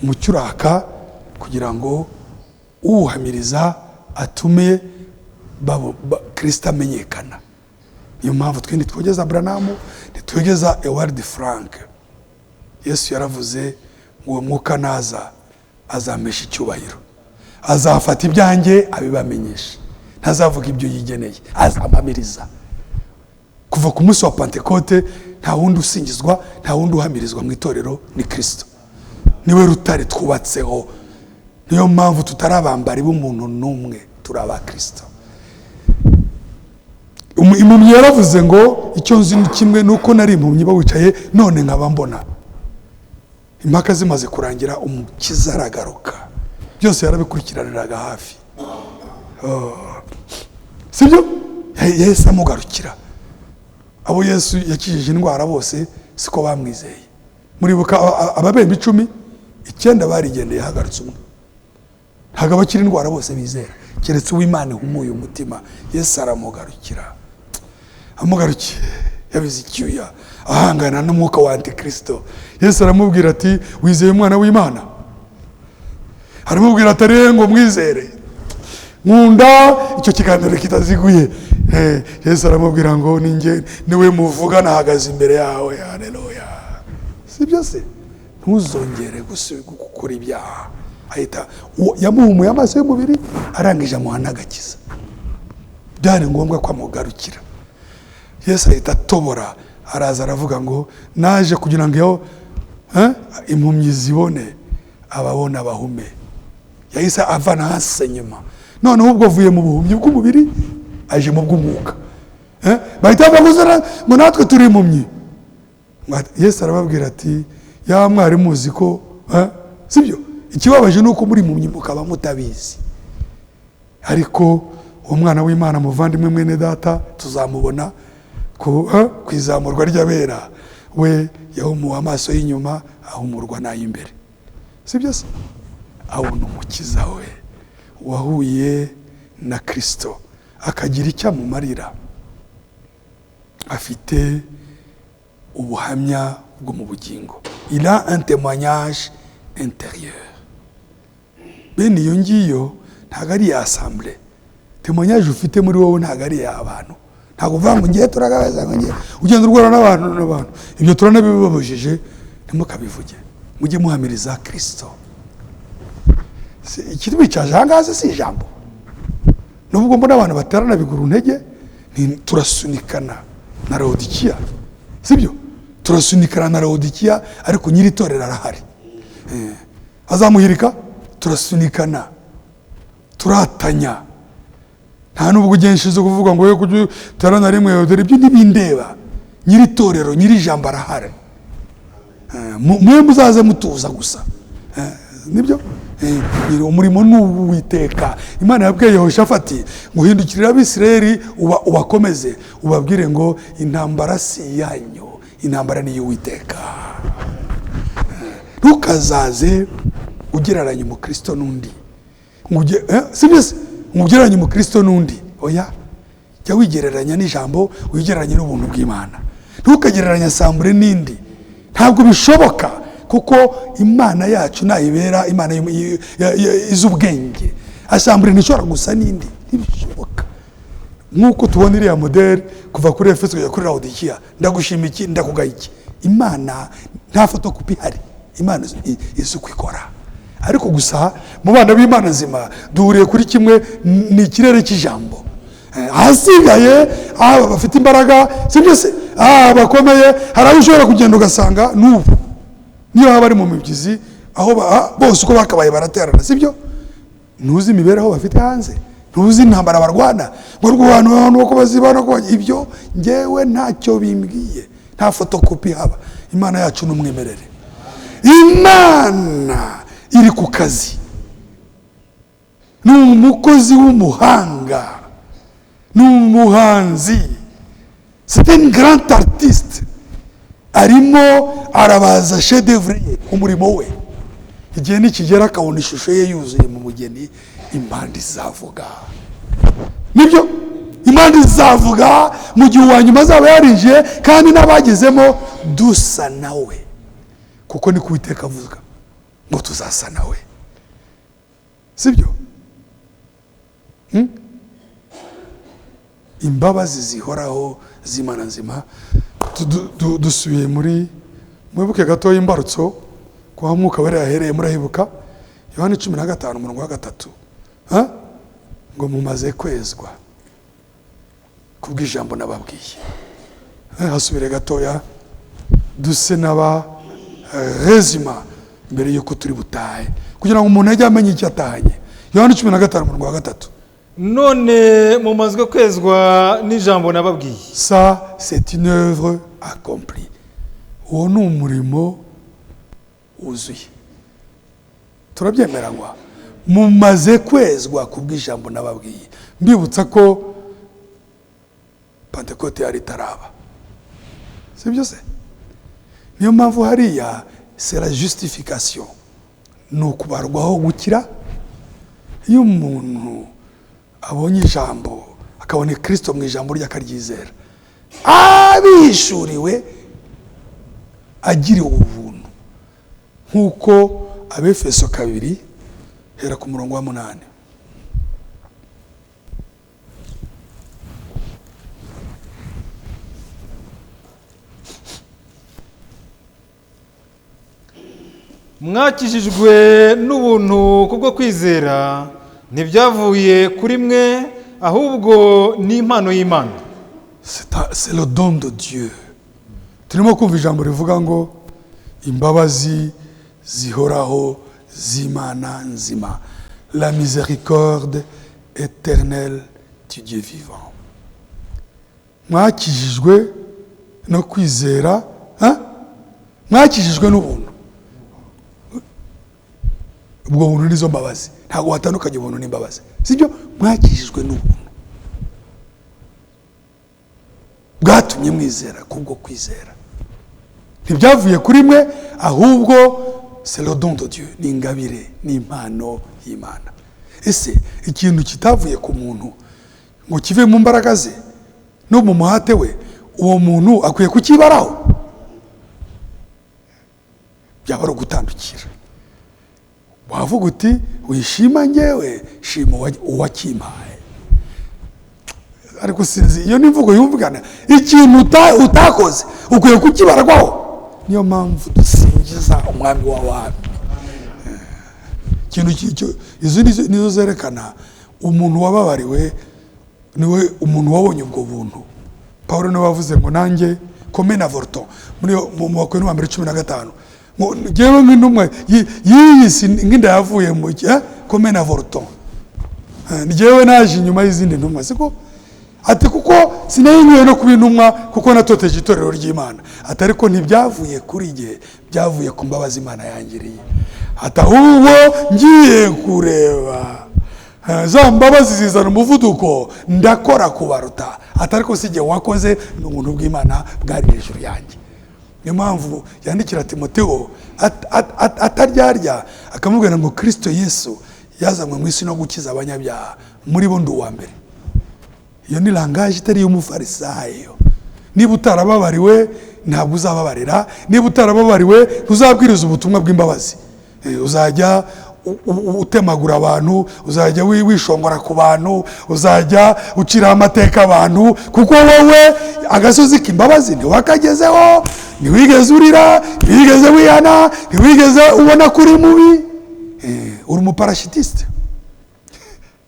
Umucyo uraka kugira ngo uwuhamiriza atume Kirisito amenyekana. Niyo mpamvu twe ntitwogeza Branham, ntitwogeza Ewald Frank. Yesu yaravuze ngo uwo mwuka naza azampesha icyubahiro, azafata ibyanjye abibamenyesha, ntazavuga ibyo yigeneye, azampamiriza. Kuva ku munsi wa Pantekote, nta wundi usingizwa, nta wundi uhamirizwa mu itorero, ni Kirisito. Niwe rutare twubatseho. Niyo mpamvu tutari abambari b'umuntu n'umwe, turi aba Kirisito. Impumyi yaravuze ngo: "Icyo nzi ni kimwe, ni uko nari impumyi bawicaye, none nkaba mbona." Impaka zimaze kurangira, Umukiza aragaruka. Byose yarabikurikiraniraga hafi. Oh. Sibyo? Yahise amugarukira. Abo Yesu yakijije indwara bose siko bamwizeye. Muribuka ababembe 10? Icyenda barigendeye, hagarutse umwe. Ntabwo abakira indwara bose bizera, keretse uw'Imana ihumuye umutima. Yesu aramugarukira. Amugarukiye, yabize icyuya, ahangana n'umwuka wa Antikristo. Yesu aramubwira ati: "Wizeye Umwana w'Imana?" Aramubwira ati: "Arihe ngo mwizere?" Nkunda icyo kiganiro kitaziguye. Yesu aramubwira ngo: "Ninjye, niwe muvugana, ahagaze imbere yawe." Haleluya! Sibyo se? "Ntuzongere gukora ibyaha." Ahita yamuhumuye amaso y'umubiri, arangije amuha n'agakiza. Byari ngombwa ko amugarukira. Yesu ahita atobora, araza aravuga ngo: "Naje kugira ngo iyo impumyi zibone, ababona bahume." Yahise avana hasi nyuma. Noneho ubwo avuye mu buhumyi bw'umubiri, aje mu bw'umwuka. Bahita bavuga ngo: "Natwe turi impumyi." Yesu arababwira ati: "Ya mwari muzi ko sibyo? Ikibabaje ni uko muri impumyi mukaba mutabizi." Ariko uwo Mwana w'Imana, muvandimwe, mwene data, tuzamubona ku izamurwa ry'abera. We yahumuwe amaso y'inyuma, ahumurwa n'ay'imbere. Sibyo se? Abona Umukiza we. Wahuye na Kirisito akagira icyo amumarira, afite ubuhamya bwo mu bugingo. Il a un témoignage intérieur. Bene iyo ngiyo ntabwo ari iya assemblée. Témoignage ufite muri wowe ntabwo ari iy'abantu. Ntabwo uvuga ngo ngiye turagabaza, ngo ngiye ugenda urwana n'abantu. Ibyo turanabibabujije, ntimukabivuge. Mujye muhamiriza Kirisito. Ikitwicaje aha ngaha si ijambo? Nubwo mbona abantu baterana bigura intege, turasunikana na Lawodikiya. Sibyo? Turasunikana na Lawodikiya, ariko nyiri itorero arahari. Azamuhirika. Turasunikana, turatanya. Nta nubwo ugensha zo kuvuga ngo we kujya uterana rimwe. Dore ibyo ntibindeba. Nyiri itorero, nyiri ijambo arahari. Mwe muzaze mutuza gusa. Nibyo. Nyiri umurimo ni Uwiteka Imana. Yabwiye Yehoshafati ngo: "Hindukirira Abisirayeli, ubakomeze, ubabwire ngo intambara si iyanyu, intambara ni iy'Uwiteka." Ntukazaze ugereranya umukristo n'undi ngo sibyo se? Ngo ugereranye umukristo n'undi, oya. Jya wigereranya n'ijambo, wigereranye n'ubuntu bw'Imana. Ntukagereranya assemblée n'indi, ntabwo bishoboka, kuko Imana yacu nayibera Imana izi ubwenge. Assemblée ntishobora gusa n'indi, ntibishoboka. Nk'uko tubona iriya modèle kuva kuri Efeso kugera kuri Lawodikiya, ndagushima iki, ndakugaya iki? Imana nta fotokopi ihari. Imana izi uko ikora. Ariko gusa mu bana b'Imana nzima duhuriye kuri kimwe, ni ikirere cy'ijambo. Ahasigaye aba bafite imbaraga, sibyo se? Bakomeye, hari aho ushobora kugenda ugasanga n'ubu niyo haba ari mu mibyizi, aho bose uko bakabaye baraterana, sibyo? Ntuzi imibereho bafite hanze, ntuzi intambara barwana, ngo rwano abantu uko bazibana ko ibyo ngewe ntacyo bimbwiye. Nta fotokopi haba. Imana yacu ni umwimerere. Imana iri ku kazi, ni umukozi w'umuhanga, ni umuhanzi, c'est un grand artiste. Arimo arabaza chef-d'œuvre ye, umurimo we. Igihe nikigera akabona ishusho ye yuzuye mu mugeni, impanda izavuga. Nibyo, impanda izavuga mu gihe uwa nyuma azaba yarinjiye, kandi n'abagezemo dusa nawe, kuko ni Uwiteka avuga ngo tuzasa nawe. Sibyo? Imbabazi zihoraho z'Imana nzima. Dusubiye muri, mwibuke gatoya imbarutso kwa Mwuka Wera yahereye. Murahibuka? Yohani 15, umurongo wa 3. Ha? Ngo: "Mumaze kwezwa kubw'ijambo nababwiye." Hasubire gatoya, duse n'aba résuma mbere y'uko turi butahe, kugira ngo umuntu ajye amenya icyo atahanye. Yohana 15, umurongo wa 3. None mumazwe kwezwa n'ijambo nababwiye. Ça, c'est une œuvre accomplie. Uwo ni umurimo wuzuye. Turabyemeranywa? Mumaze kwezwa ku bw'ijambo nababwiye. Mbibutsa ko Pantekote yari itaraba, si byo se? Niyo mpamvu hariya c'est la justification, ni ukubarwaho gukira. Iyo umuntu abonye ijambo, akabona Kirisito mu ijambo rye, akaryizera, abihishuriwe, agiriwe ubuntu, nk'uko Abefeso 2, hera ku murongo wa 8. Mwakijijwe n'ubuntu kubwo kwizera, ntibyavuye kuri mwe, ahubwo ni impano y'Imana. C'est le don de Dieu. Turimo kumva ijambo rivuga ngo imbabazi zihoraho z'Imana nzima, la miséricorde éternelle du Dieu vivant. Mwakijijwe no kwizera, hein? Mwakijijwe n'ubuntu. Ubwo buntu nizo mbabazi. Ntabwo watandukanye ubuntu n'imbabazi, sibyo? Mwakijijwe n'ubuntu bwatumye mwizera. Kubwo kwizera, ntibyavuye kuri mwe, ahubwo c'est le don de Dieu, ni ingabire, ni impano y'Imana. Ese ikintu kitavuye ku muntu ngo kive mu mbaraga ze no mu muhate we, uwo muntu akwiye kukibaraho? Byaba ari ugutandukira. Wavuga uti: "Wishima ngewe, shima uwakimpaye." Ariko sinzi, iyo ni imvugo yumvikana? Ikintu utakoze ukwiye kukibarwaho? Niyo mpamvu dusingiza Umwami w'abami. Ikintu izo nizo zerekana umuntu wababariwe, niwe umuntu wabonye ubwo buntu. Paul niwe wavuze ngo: "Nanjye comme un avorton", muri mu Bakorinto wa mbere 15, ngo: "Njyewe nk'intumwa y'iyi si, nk'inda yavuye mu comme un avorton, njyewe naje inyuma y'izindi ntumwa." Siko? Ati: "Kuko sinari nkwiye no kuba intumwa, kuko natoteje itorero ry'Imana." Ati: "Ariko ntibyavuye kuri jye, byavuye ku mbabazi Imana yangiriye." Ati: "Ahubwo ngiye kureba za mbabazi zizana umuvuduko, ndakora kubaruta." Ati: "Ariko si jye wakoze, ni ubuntu bw'Imana bwari hejuru yanjye." Niyo mpamvu yandikira Timoteo ataryarya, akamubwira ngo: "Kirisito Yesu yazanywe mu isi no gukiza abanyabyaha, muri bo ndi uwa mbere." Iyo ni langage itari iy'umufarisayo. Niba utarababariwe, ntabwo uzababarira. Niba utarababariwe, ntuzabwiriza ubutumwa bw'imbabazi. Uzajya utemagura abantu, uzajya wishongora ku bantu, uzajya uciraho amateka abantu, kuko wowe agasozi k'imbabazi ntiwakagezeho, ntiwigeze urira, ntiwigeze wihana, ntiwigeze ubona ko uri mubi. Uri umuparashitiste,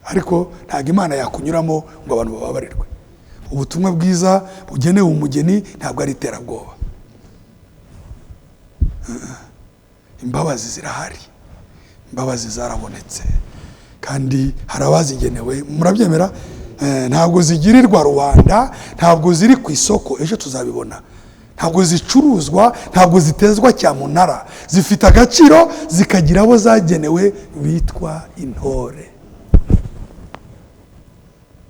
ariko ntabwo Imana yakunyuramo ngo abantu bababarirwe. Ubutumwa bwiza bugenewe umugeni ntabwo ari iterabwoba. Imbabazi zirahari, imbabazi zarabonetse, kandi hari abazigenewe. Murabyemera? Ntabwo zigirirwa rubanda, ntabwo ziri ku isoko, ejo tuzabibona. Ntabwo zicuruzwa, ntabwo zitezwa cyamunara. Zifite agaciro, zikagira abo zagenewe bitwa intore.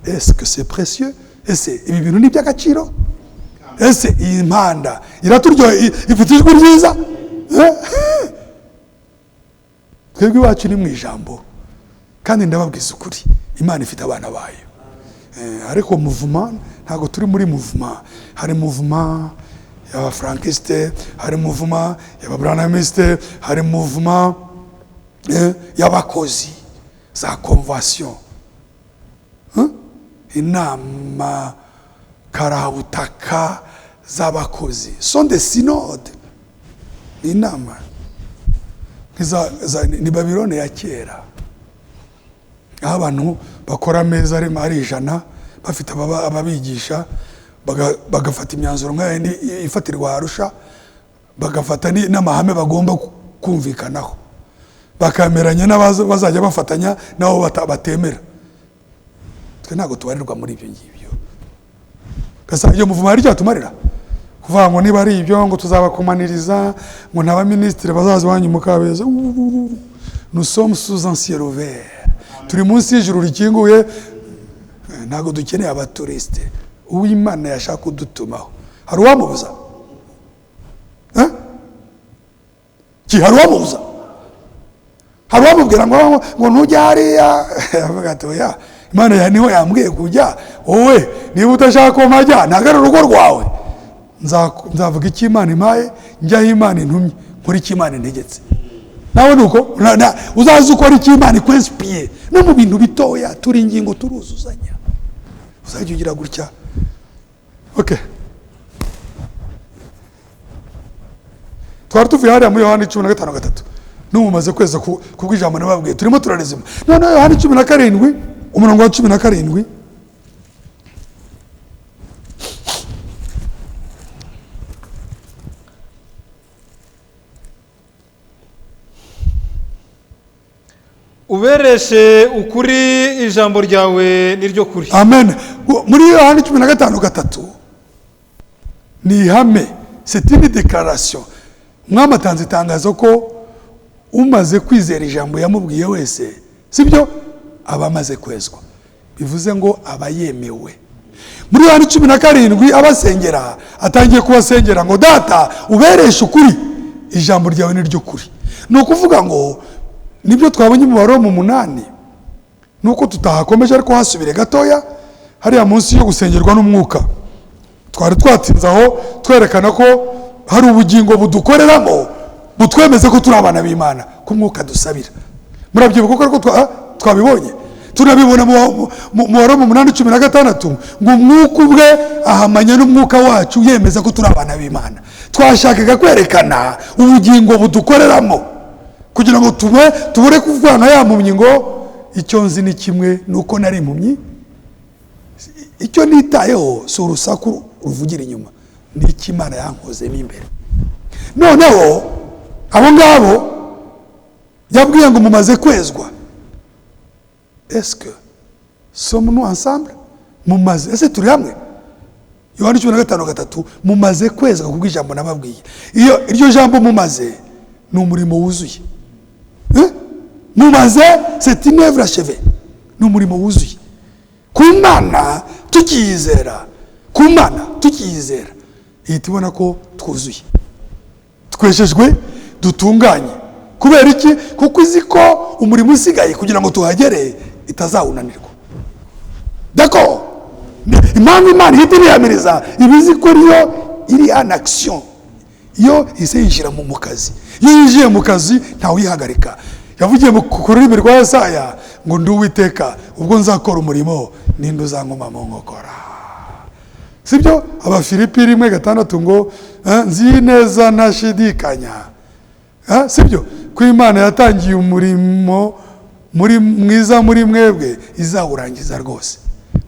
Est-ce que c'est précieux? Ese ibi bintu ni iby'agaciro? Ese iyi mpanda iraturyoheye, ifite ijwi ryiza? Eh? Twebwe iwacu ni mu ijambo, kandi ndababwiza ukuri, Imana ifite abana bayo. Ariko mouvement, ntabwo turi muri mouvement. Hari mouvement y'abafrankiste, hari mouvement y'ababranhamiste, hari mouvement y'abakozi za convention. Huh? Inama karabutaka z'abakozi sont des synodes, ni inama ni Babilone ya kera, aho abantu bakora ameza arimo ari 100, bafite ababigisha. Bagafata imyanzuro nk'ayindi ifatirwa Arusha, bagafata n'amahame bagomba kumvikanaho, bakameranya n'abaza bazajya bafatanya nabo batemera. Twe ntabwo tubarirwa muri ibyo ngibyo. Gasa iyo muvumo hari icyo yatumarira? Kuvuga ngo niba ari ibyo ngo tuzabakomaniriza, ngo nta baminisitiri bazaza iwanyu mukabeza. Nous sommes sous un ciel ouvert, turi munsi y'ijuru rikinguye. Ntabwo dukeneye abaturisite. Uwimana yashaka kudutumaho hari uwamubuza? Eh? Ki hari uwamubuza? Hari uwamubwira ngo ntujye hariya? Avuga ati: "Oya, Imana ya niho yambwiye kujya. Wowe niba udashaka ko mpajya, ntabwo ari urugo rwawe. Nzavuga icyo Imana impaye, njyaho Imana intumye, nkora icyo Imana integetse." Nawe nuko uzaze ukora icyo Imana ikwinspiye, no mu bintu bitoya. Turi ingingo, turuzuzanya. Uzajya ugira gutya. Okay, twari tuvuye hariya muri Yohani 15:3. N'ubu kweza kubw'ijambo nababwiye, turimo turarezima. Noneho Yohani 17, umurongo wa 17. Ubereshe ukuri, ijambo ryawe niryo kuri. Amen. Muri Yohani 15:3 ni ihame, c'est une déclaration. Umwami atanze itangazo ko umaze kwizera ijambo yamubwiye wese, sibyo, aba amaze kwezwa, bivuze ngo aba yemewe. Muri Yohani 17 abasengera, atangiye kubasengera ngo: "Data, ubereshe ukuri, ijambo ryawe ni ryo kuri." Ni ukuvuga ngo nibyo twabonye mu Baroma 8, nuko tutahakomeje, ariko hasubire gatoya hariya munsi yo gusengerwa n'umwuka. Twari twatinze aho twerekana ko hari ubugingo budukoreramo butwemeze ko turi abana b'Imana, ko umwuka dusabira. Murabyibuka ko ariko twabibonye, tunabibona mu Baroma 8:16, ngo umwuka ubwe ahamanya n'umwuka wacu yemeza ko turi abana b'Imana. Twashakaga kwerekana ubugingo budukoreramo kugira ngo tube tubure kuvuga nka ya mpumyi ngo: "Icyo nzi ni kimwe, ni uko nari impumyi. Icyo nitayeho si urusaku ruvugira inyuma, ni icyo Imana yankozemo imbere." Noneho abo ngabo yabwiye ngo: "Mumaze kwezwa." Est-ce que sommes-nous ensemble? Mumaze, ese turi hamwe? Yohani 15:3: "Mumaze kwezwa kubw'ijambo nababwiye." Iyo iryo jambo "mumaze" ni umurimo wuzuye. Eh? Mumaze, c'est une œuvre achevée, ni umurimo wuzuye ku Mana. Tukiyizera, ku Mana tukiyizera, ihita ibona ko twuzuye, tweshejwe, dutunganye. Kubera iki? Kuko izi ko umurimo usigaye kugira ngo tuhagere itazawunanirwa. D'accord? Impamvu Imana ihita ibihamiriza, iba izi ko ariyo iri en action. Iyo ihise yinjira mu kazi, iyo yinjiye mu kazi ntawuyihagarika. Yavugiye ku rurimi rwa Yesaya ngo: "Ndi Uwiteka, ubwo nzakora umurimo, ninde uzankoma mu nkokora?" Sibyo? Abafilipi 1:6 ngo: "Nzi neza ntashidikanya." Sibyo? Ko Imana yatangiye umurimo muri mwiza muri mwebwe izawurangiza rwose.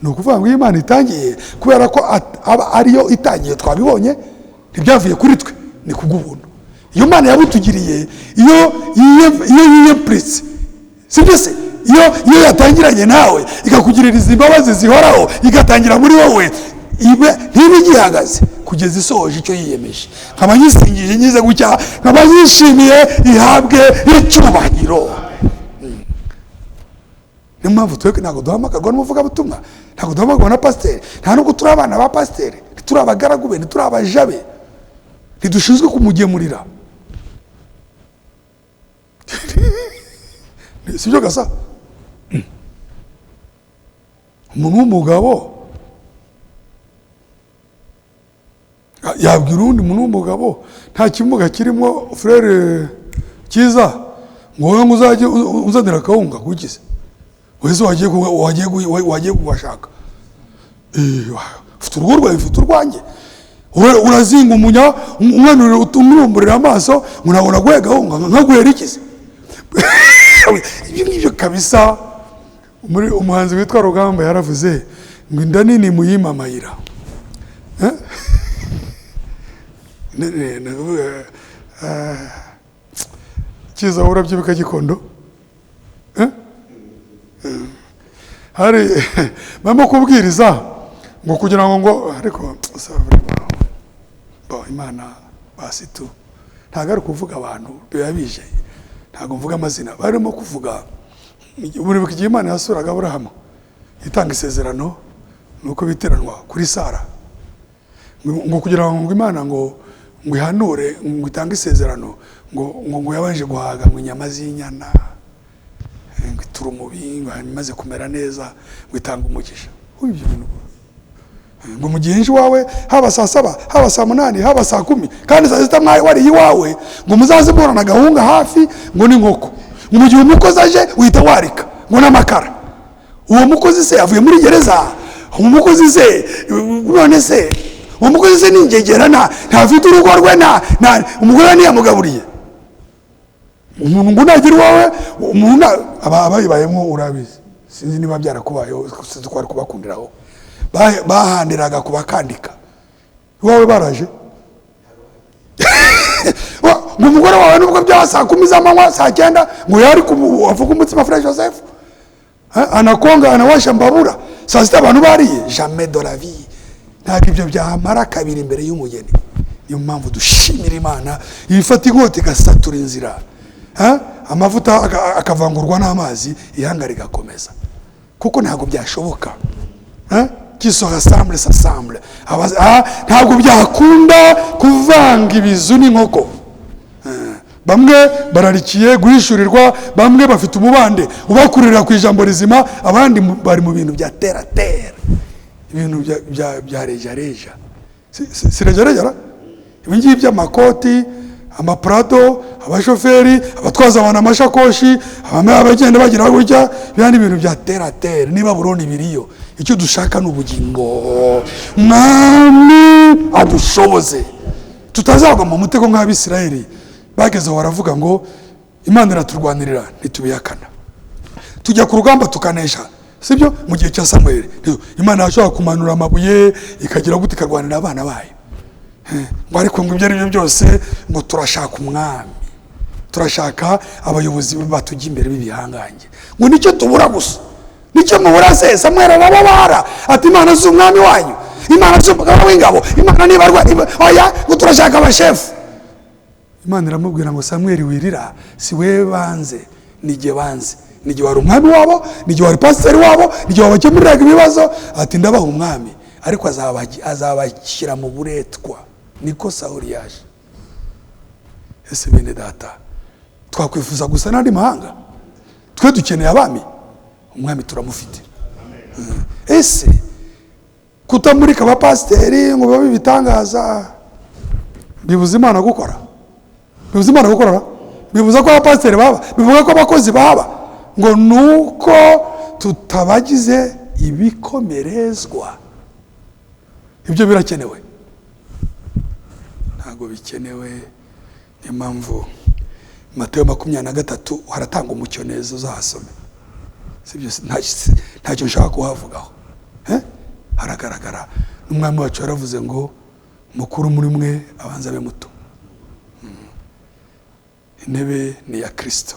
Ni ukuvuga ngo iyo Imana itangiye, kubera ko aba ariyo itangiye, twabibonye, ntibyavuye kuri twe, ni kubw'ubuntu iyo Mana yabutugiriye. Iyo yiyempuritse, sibyo se? Iyo yatangiranye nawe, ikakugirira imbabazi zihoraho, igatangira muri wowe, ntibe igihagaze kugeza isohoje icyo yiyemeje. Nkaba nyisingije nyize gutya, nkaba nyishimiye, ihabwe icyubahiro. Niyo mpamvu twebwe ntabwo duhamagarwa n'umuvugabutumwa, ntabwo duhamagarwa na pasiteri, nta nubwo turi abana ba pasiteri, ntituri abagaragu be, ntituri abaja be, ntidushinzwe kumugemurira. Sibyo gasa? Umuntu w'umugabo yabwira uwundi muntu w'umugabo, nta kimuga kirimo, frère cyiza, ngo wowe ngo uzajye unzanira akawunga kugize wese wagiye kugashaka. Ufite urugo rwawe, ufite urwanjye. Urazinga umunya umwana, umurumburira amaso ngo ntabwo naguhe gahunga, nkaguhera ikize? Ibyo ngibyo kabisa. Muri umuhanzi witwa Rugamba yaravuze ngo: "Inda nini muyimamayira." Eh? Ni ukuvuga, kiza urabyibuka Gikondo. Eh? Hari barimo kubwiriza ngo kugira ngo ariko ça vraiment, bon, Imana basi tu, ntabwo ari ukuvuga abantu, biba bije, ntabwo mvuga amazina. Barimo kuvuga, buribuka igihe Imana yasuraga Aburahamu itanga isezerano, ni uko biteranwa kuri Sara, ngo kugira ngo Imana ngo ihanure, ngo itange isezerano, ngo yabanje guhaga ngo inyama z'inyana, ngo itura umubi, ngo hanyuma imaze kumera neza ngo itange umugisha. Ubu ibyo bintu ngo mu gihe nje iwawe, haba saa 7, haba saa 8, haba saa 10, kandi saa 6 mwawe wariye iwawe, ngo muzaze muhorana agahunga hafi, ngo n'inkoko, ngo mu gihe umukozi aje uhita warika ngo n'amakara. Uwo mukozi se avuye muri gereza? Uwo mukozi se, none se uwo mukozi se ni ingegera? Ntafite urugo rwe? Nta umugore we ntiyamugaburiye? Umuntu ngo nagira iwawe, umuntu abayibayemo urabizi, sinzi niba byarakubayeho, sinzi ko bari kubakundiraho. Bahandiraga kubakandika iwawe baraje. Ngo umugore wawe, nubwo byaba saa 10 z'amanywa, saa 9, ngo yari avuga umutsima Frère Joseph. Anakonga, anawasha mbabura saa 6 abantu bariye. Jamais de la vie, ntabwo ibyo byamara kabiri imbere y'umugeni. Niyo mpamvu dushimira Imana ifata inkota igasatura inzira. Amavuta akavangurwa n'amazi, ihanga rigakomeza, kuko ntabwo byashoboka. Qui se ressemble s'assemble. Ntabwo byakunda kuvanga ibizu n'inkoko. Bamwe bararikiye guhishurirwa, bamwe bafite umubande ubakururira ku ijambo rizima, abandi bari mu bintu bya tera tera, ibintu bya reja reja. Si reja reja ra? Ibi ngibi by'amakoti, amaprado, abashoferi, abatwaza abantu amashakoshi, abamwe abagenda bagira gutya, biriya ni ibintu bya tera tera. Niba buroni biriyo, icyo dushaka ni ubugingo. Mwami adushoboze tutazagwa mu mutego nk'Abisirayeli bageze aho baravuga ngo Imana iraturwanirira, ntitubihakana, tujya ku rugamba tukanesha, sibyo? Mu gihe cya Samweli Imana yashobora kumanura amabuye, ikagira gute, ikarwanira abana bayo. Ngo ariko ngo ibyo ari byo byose ngo turashaka umwami, turashaka abayobozi batujya imbere b'ibihangange, ngo nicyo tubura gusa. Nicyo mubura se? Samweli arababara ati: "Imana si umwami wanyu? Imana si umugaba w'ingabo? Imana nibarwa? Oya, ngo turashaka abashefu." Imana iramubwira ngo: "Samweli, wirira, si we banze, nijye banze, nijye wari umwami wabo, nijye wari pasiteri wabo, nijye wabakemuriraga ibibazo." Ati: "Ndabaha umwami, ariko azabashyira mu buretwa." Niko Sawuli yaje. Ese bene data, twakwifuza gusa n'andi mahanga? Twe dukeneye abami, umwami turamufite. Ese kutamurika abapasiteri ngo babe ibitangaza bibuza Imana gukora? Bibuza Imana gukora? Bibuza ko abapasiteri baba? Bivuga ko abakozi baba ngo nuko tutabagize ibikomerezwa? Ibyo birakenewe? Ntabwo bikenewe. Niyo mpamvu Mateyo 23 haratanga umucyo neza, uzahasome. Sibyo? Ntacyo nshaka kuhavugaho. Eh? Haragaragara n'umwami wacu yaravuze ngo mukuru muri mwe abanza abe muto. Intebe ni iya Kirisito,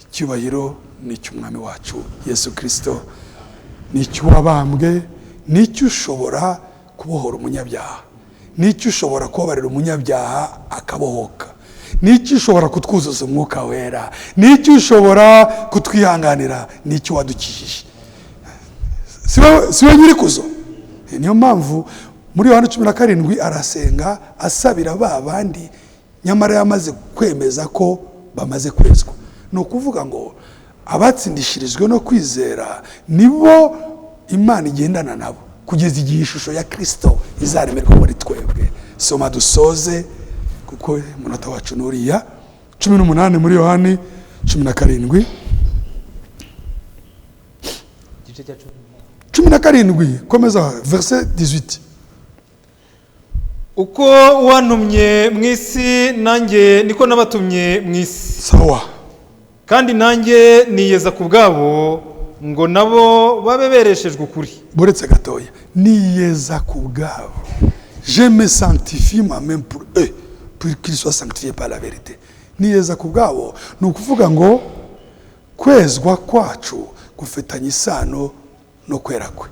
icyubahiro ni icy'umwami wacu Yesu Kirisito, ni icy'uwabambwe, ni icy'ushobora kubohora umunyabyaha, ni icy'ushobora kubabarira umunyabyaha akabohoka, ni icy'ushobora kutwuzuza umwuka wera, ni icy'ushobora kutwihanganira, ni icy'uwadukijije. Si we nyirikuzo? Niyo mpamvu muri Yohana 17 arasenga asabira ba bandi, nyamara yamaze kwemeza ko bamaze kwezwa. Ni ukuvuga ngo abatsindishirijwe no kwizera nibo Imana igendana nabo kugeza igihe ishusho ya Kirisito izaremerwa muri twebwe. Soma dusoze, kuko umunota wacu nuriya. 18 muri Yohani 17. Igice cya 10. 17, komeza, verset 18. Uko wantumye mu isi, nanjye niko nabatumye mu isi. Sawa. Kandi nanjye niyeza ku bwabo, ngo nabo babe bereshejwe ukuri. Buretse gatoya. Niyeza ku bwabo. Je me sanctifie moi-même pour eux, pour qu'ils soient sanctifiés par la vérité. Niyeza ku bwabo, ni ukuvuga ngo kwezwa kwacu gufitanye isano no kwera kwe.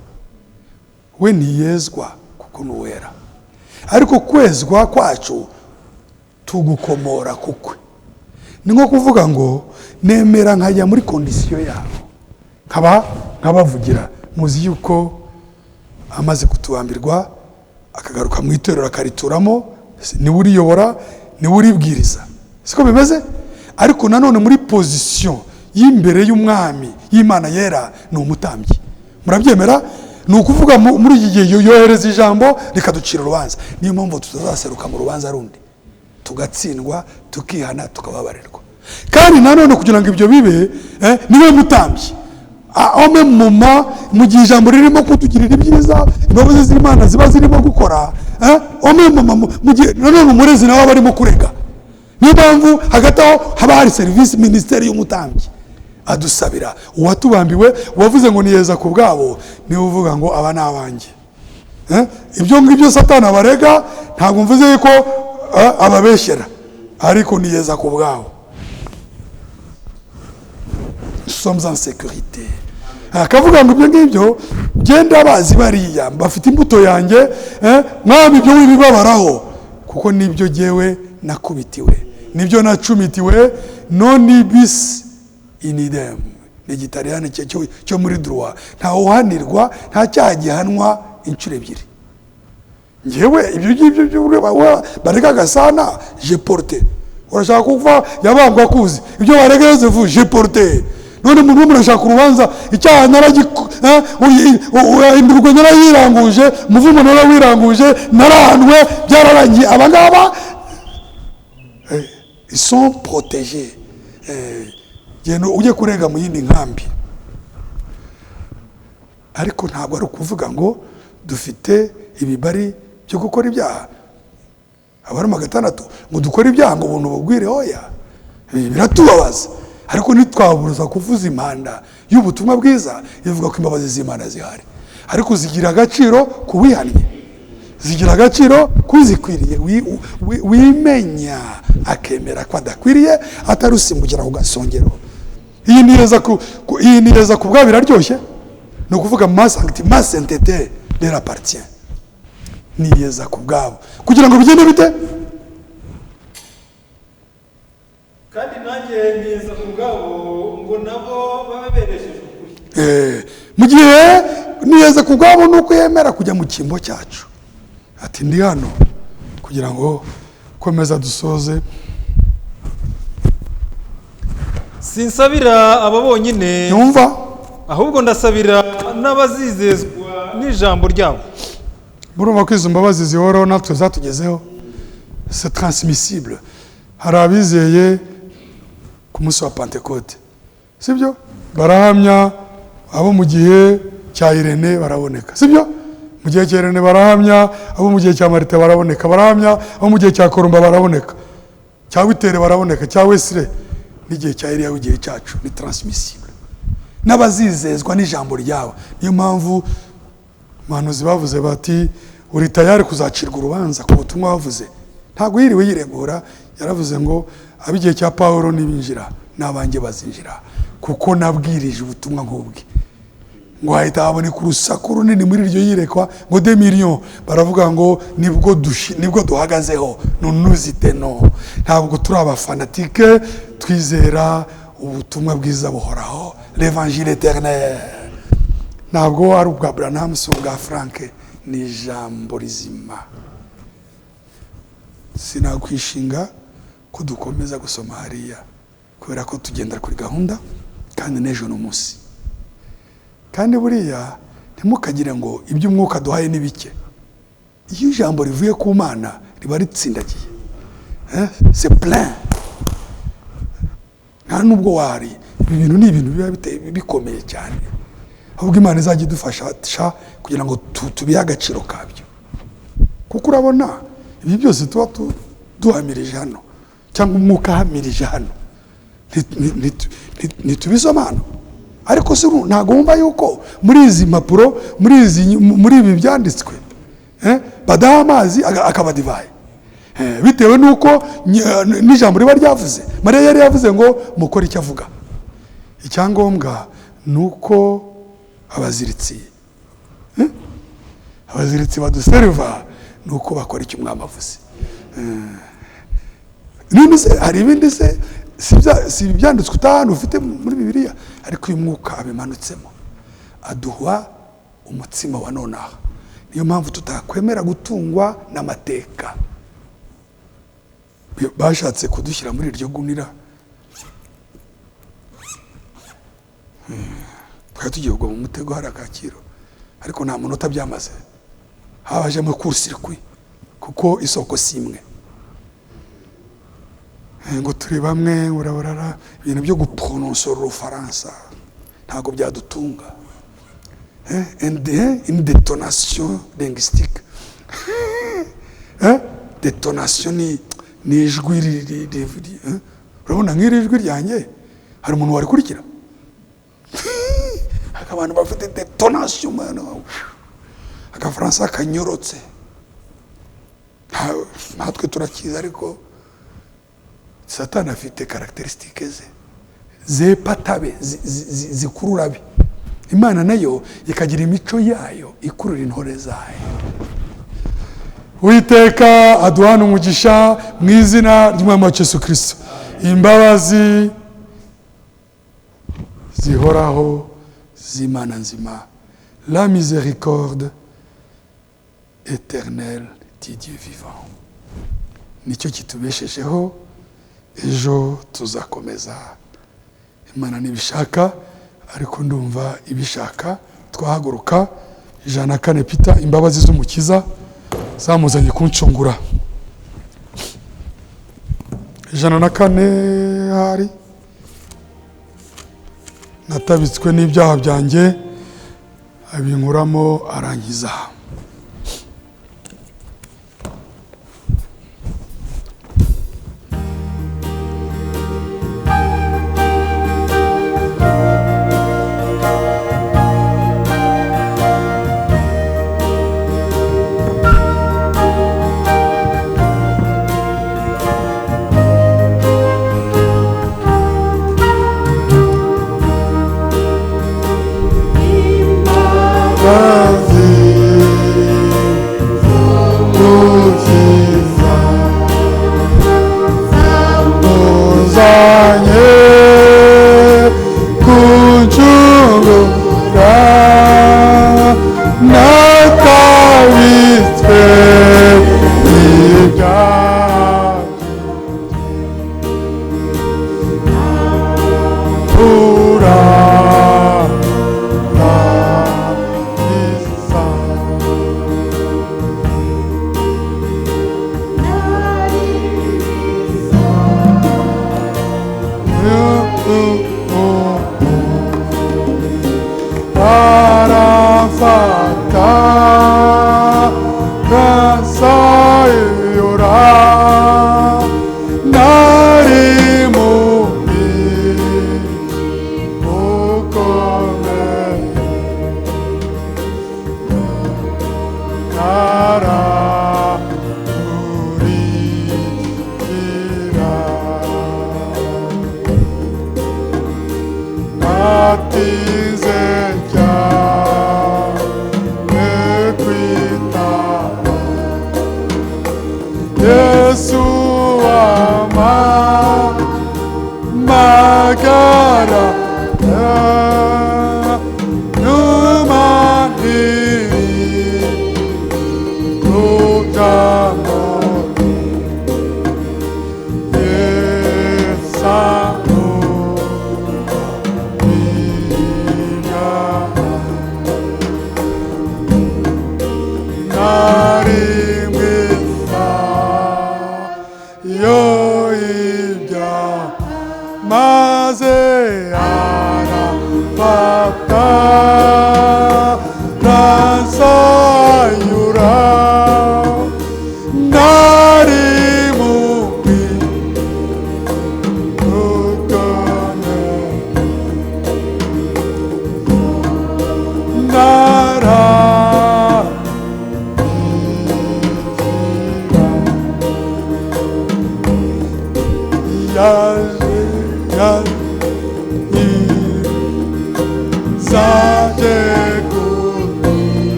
We ntiyezwa kuko ni uwera, ariko kwezwa kwacu tugukomora kukwe. Ni nko kuvuga ngo nemera nkajya muri condition yabo, nkaba nkabavugira. Muzi yuko amaze kutubambirwa akagaruka mu itorero akarituramo, niwe uriyobora, niwe uribwiriza, siko bimeze? Ariko nanone muri position y'imbere y'umwami y'Imana yera ni umutambyi. Murabyemera? Ni ukuvuga muri iki gihe yohereza ijambo rikaducira urubanza. Niyo mpamvu tutazaseruka mu rubanza rundi, tugatsindwa, tukihana, tukababarirwa. Kandi nanone kugira ngo ibyo bibe, niwe mutambyi ome muma mu gihe ijambo ririmo kutugirira ibyiza, imbabazi z'Imana ziba zirimo gukora, ome muma mu gihe nanone umurezi nawe aba arimo kurega. Niyo mpamvu hagati aho haba hari serivisi, minisiteri y'umutambyi adusabira. Uwatubambiwe, uwavuze ngo niyeza ku bwabo, niwe uvuga ngo aba ni abanjye. Ibyo ngibyo Satani abarega, ntabwo mvuze yuko ababeshyera, ariko niyeza ku bwabo. Sommes en sécurité. Akavuga ngo ibyo ngibyo genda bazi bariya bafite imbuto yanjye, mwami, ibyo wibibabaraho, kuko nibyo jyewe nakubitiwe, nibyo nacumitiwe. Non bis in idem ni Igitaliyani cyo muri droit. Nta uhanirwa, nta cyaha gihanwa inshuro ebyiri. Ngewe ibyo ngibyo barega Gasana, je porte. Urashaka kuva yabambwa kuzi ibyo barega Yosefu, je porte. None umuntu murashaka urubanza, icyaha indurwe narayiranguje, umuvumo narawiranguje, narahanwe, byararangiye. Aba ngaba ils sont protégés. Genda ujye kurega mu yindi nkambi. Ariko ntabwo ari ukuvuga ngo dufite ibibari byo gukora ibyaha. Abaroma 6 ngo dukore ibyaha ngo ubuntu bugwire. Oya, biratubabaza, ariko ntitwabuza kuvuza impanda y'ubutumwa bwiza ivuga ko imbabazi z'Imana zihari, ariko zigira agaciro ku wihannye, zigira agaciro kuzikwiriye, wimenya akemera ko adakwiriye, atarusimbukira ku gasongero. Iyi niyeza ku bwabo biraryoshye. Ni ukuvuga ma sainteté leur appartient. Niyeza ku bwabo kugira ngo bigende bite? Kandi nanjye niyeza ku bwabo ngo nabo babe bereshejwe ukuri. Mu gihe niyeza ku bwabo ni uko yemera kujya mu cyimbo cyacu, ati ndi hano kugira ngo komeza dusoze. Sinsabira aba bonyine, yumva, ahubwo ndasabira n'abazizezwa n'ijambo ryabo. Murumva ko izo mbabazi zihoraho natwe zatugezeho, c'est transmissible. Hari abizeye ku munsi wa Pentecote, sibyo? Barahamya. Abo mu gihe cya Irene baraboneka, sibyo? Mu gihe cya Irene barahamya, abo mu gihe cya Marite baraboneka, barahamya, abo mu gihe cya Koromba baraboneka, cya Witere baraboneka, cya Wesire, n'igihe cya Eliya w'igihe cyacu. Ni transmissible, n'abazizezwa n'ijambo ryabo. Niyo mpamvu umuhanuzi bavuze bati uri tayari kuzacirwa urubanza ku butumwa bavuze. Ntabwo yiriwe yiregura, yaravuze ngo ab'igihe cya Pawulo nibinjira n'abanjye bazinjira, kuko nabwirije ubutumwa nk'ubwe. Ngo hahita haboneka urusaku runini muri iryo yirekwa, ngo 2 millions baravuga ngo nibwo duhagazeho nunuzite. No, ntabwo turi aba fanatiques, twizera ubutumwa bwiza buhoraho, l'évangile éternel. Ntabwo ari ubwa Branham, si ubwa Frank, ni ijambo rizima. Sinakwishinga ko dukomeza gusoma hariya kubera ko tugendera kuri gahunda, kandi n'ejo ni umunsi. Kandi buriya ntimukagire ngo ibyo umwuka duhaye ni bike. Iyo ijambo rivuye ku Mana riba ritsindagiye, c'est plein. Nta nubwo wari ibi bintu ni ibintu biba bikomeye cyane, ahubwo Imana izajya idufasha kugira ngo tubihe agaciro kabyo. Kuko urabona ibi byose tuba duhamirije hano, cyangwa umwuka ahamirije hano, ntitubisoma hano. Ariko se ntabwo wumva yuko muri izi mpapuro, muri ibi byanditswe, Badaha amazi akaba divayi. Bitewe n'uko n'ijambo riba ryavuze. Mariya yari yavuze ngo mukore icyo avuga. Icyangombwa ni uko abaziritsi, abaziritsi baduseriva, ni uko bakora icyo umwami avuze. None se hari ibindi se? Si ibyanditswe utahano ufite muri Bibiliya, ariko uyu mwuka abimanutsemo aduha umutsima wa nonaha. Niyo mpamvu tutakwemera gutungwa n'amateka. Bashatse kudushyira muri iryo gunira, twari tugiye kugwa mu mutego hari akakiro, ariko nta munota byamaze habajemo court-circuit, kuko isoko si imwe. Ngo turi bamwe, urabarara ibintu byo guprononsa urufaransa ntabwo byadutunga. Une détonation linguistique. Détonation ni ijwi, urabona nk'iri jwi ryanjye, hari umuntu warikurikira? Abantu bafite détonation, agafaransa kanyorotse, natwe turakiza. Ariko Satani afite caractéristiques ze zepatabe, zikurura abe. Imana nayo ikagira imico yayo ikurura intore zayo. Uwiteka aduhana umugisha mu izina ry'Umwami wacu Yesu Kirisito. Imbabazi zihoraho z'Imana nzima, la miséricorde éternelle du Dieu vivant, nicyo kitubeshejeho. Ejo tuzakomeza, Imana nibishaka, ariko ndumva ibishaka. Twahaguruka 104 Pita, imbabazi z'Umukiza zamuzanye kuncungura. 104 hari natabitswe n'ibyaha byanjye, abinkuramo arangiza.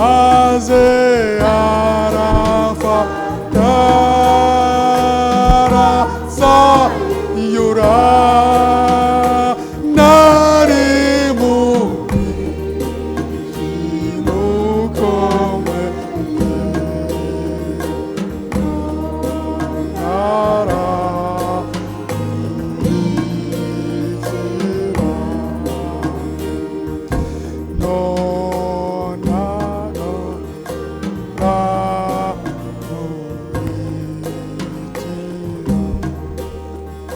Maze arafata arasayura nari mu mwijima ukomeye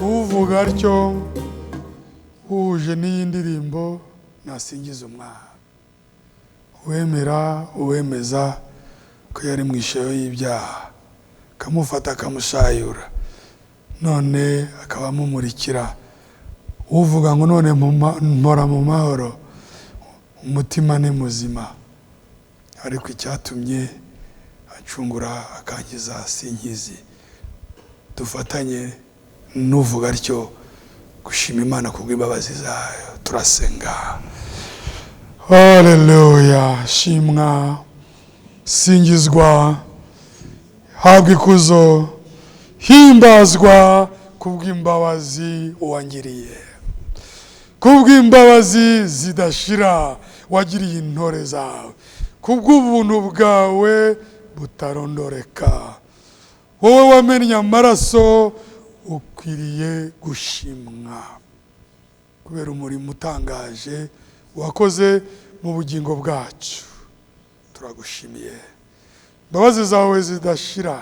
Uvuga atyo uhuje n'iyi ndirimbo nasingiza umwana uwemera uwemeza ko yari mu ishayo y'ibyaha akamufata akamushayura none akaba amumurikira. Uvuga ngo none mpora mu mahoro, umutima ni muzima, ariko icyatumye acungura akankiza sinkizi. Dufatanye n'uvuga atyo gushima Imana kubw'imbabazi zayo. Turasenga. Haleluya. Shimwa, singizwa, habwa ikuzo, himbazwa kubw'imbabazi wangiriye, kubw'imbabazi zidashira wagiriye intore zawe, kubw'ubuntu bwawe butarondoreka. Wowe wamennye amaraso ukwiriye gushimwa kubera umurimo utangaje wakoze mu bugingo bwacu. Turagushimiye. Imbabazi zawe zidashira,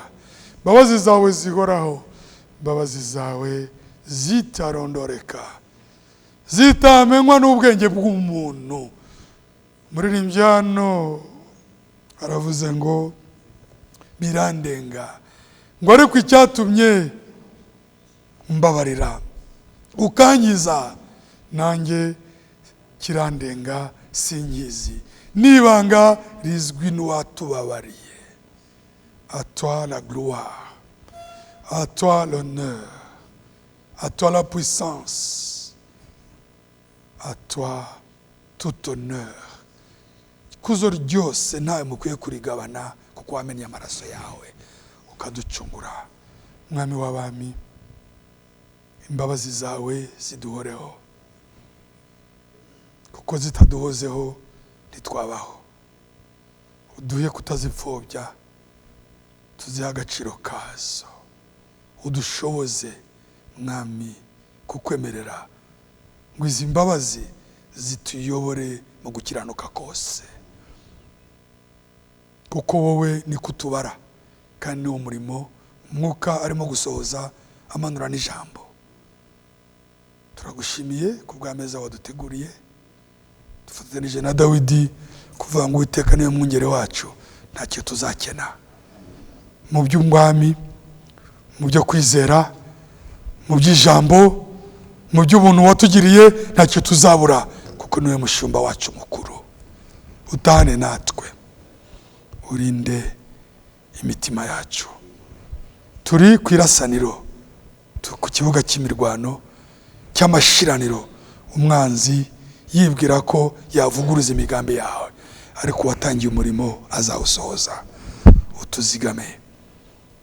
imbabazi zawe zihoraho, imbabazi zawe zitarondoreka, zitamenywa n'ubwenge bw'umuntu. Muririmbyi hano aravuze ngo birandenga, ngo ariko icyatumye mbabarira ukankiza nanjye kirandenga sinkizi, n'ibanga rizwi n'uwatubabariye. À toi la gloire, à toi l'honneur, à toi la puissance, à toi tout honneur. Ikuzo ryose ntawe mukwiye kurigabana, kuko wamennye amaraso yawe ukaducungura. Mwami w'abami, imbabazi zawe ziduhoreho, kuko zitaduhozeho ntitwabaho. Uduhe kutazipfobya, tuzihe agaciro kazo. Udushoboze Mwami kukwemerera ngo izi mbabazi zituyobore mu gukiranuka kose, kuko wowe ni kutubara, kandi ni umurimo Umwuka arimo gusohoza amanura n'ijambo. Turagushimiye ku bw'ameza waduteguriye. Dufatanije na Dawidi kuvuga ngo Uwiteka niwe mwungeri wacu, ntacyo tuzakena. Mu by'umwami, mu byo kwizera, mu by'ijambo, mu by'ubuntu watugiriye, ntacyo tuzabura, kuko niwe mushumba wacu mukuru. Utane natwe, urinde imitima yacu. Turi ku irasaniro, ku kibuga cy'imirwano cy'amashiraniro. Umwanzi yibwira ko yavuguruza imigambi yawe, ariko watangiye umurimo azawusohoza. Utuzigame,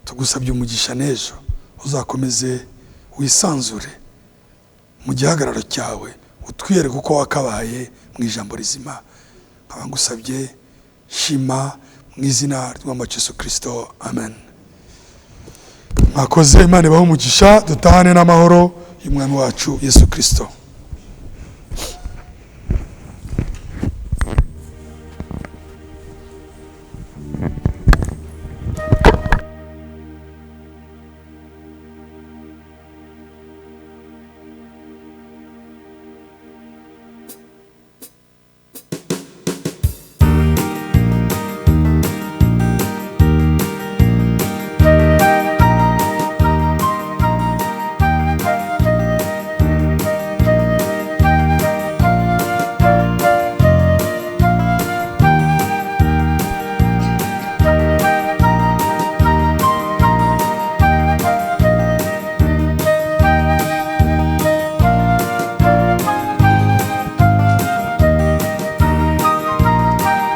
tugusabye umugisha n'ejo uzakomeze wisanzure mu gihagararo cyawe, utwiyereke uko wakabaye mu ijambo rizima. Nkaba ngusabye shima mu izina ry'Umwami Yesu Kristo, amen. Mwakoze, Imana ibahe umugisha. Dutahane n'amahoro y'Umwami wacu Yesu Kristo.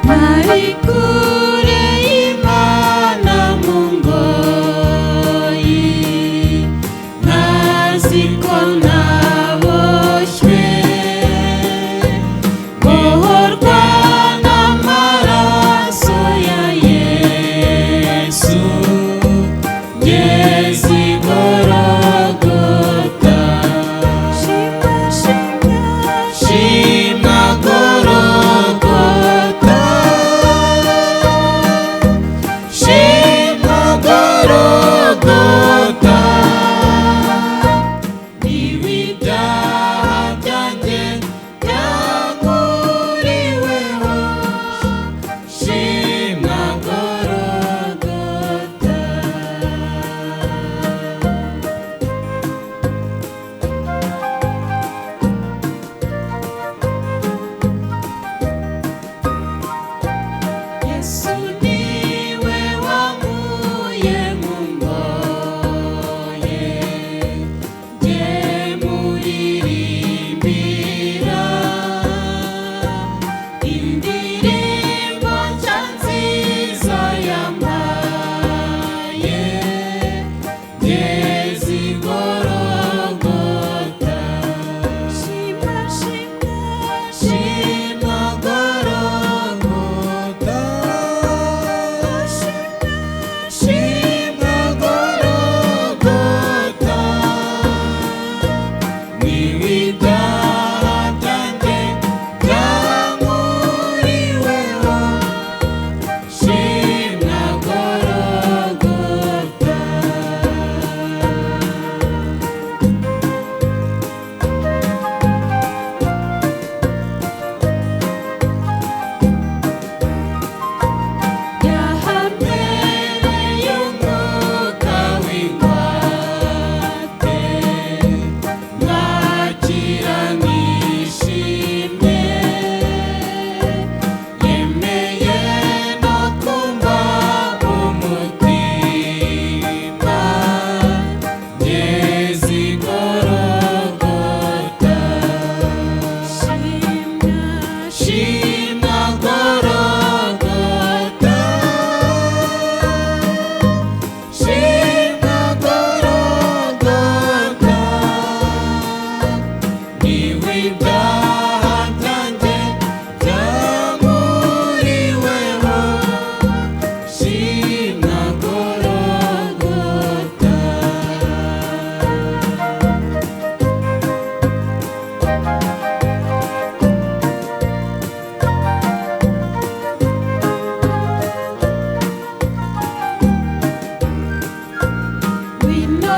Nari Yesu niwe wankuye mu ngoye, jye muririmbira indirimbo nshya nziza yampaye, ngeze i Gologota. Shima, shima, shima Gologota, shima Gologota, niwe ibyaha byanjye byankuriweho, shima Gologota. Yahambereye umwuka w'ingwate, mwakira nishimye, yemeye no kumva umutima, ngeze i Gologota. Shima Gologota, shima Gologota, niwe ibyaha byanjye byankuriweho, shima Gologota. Ngwino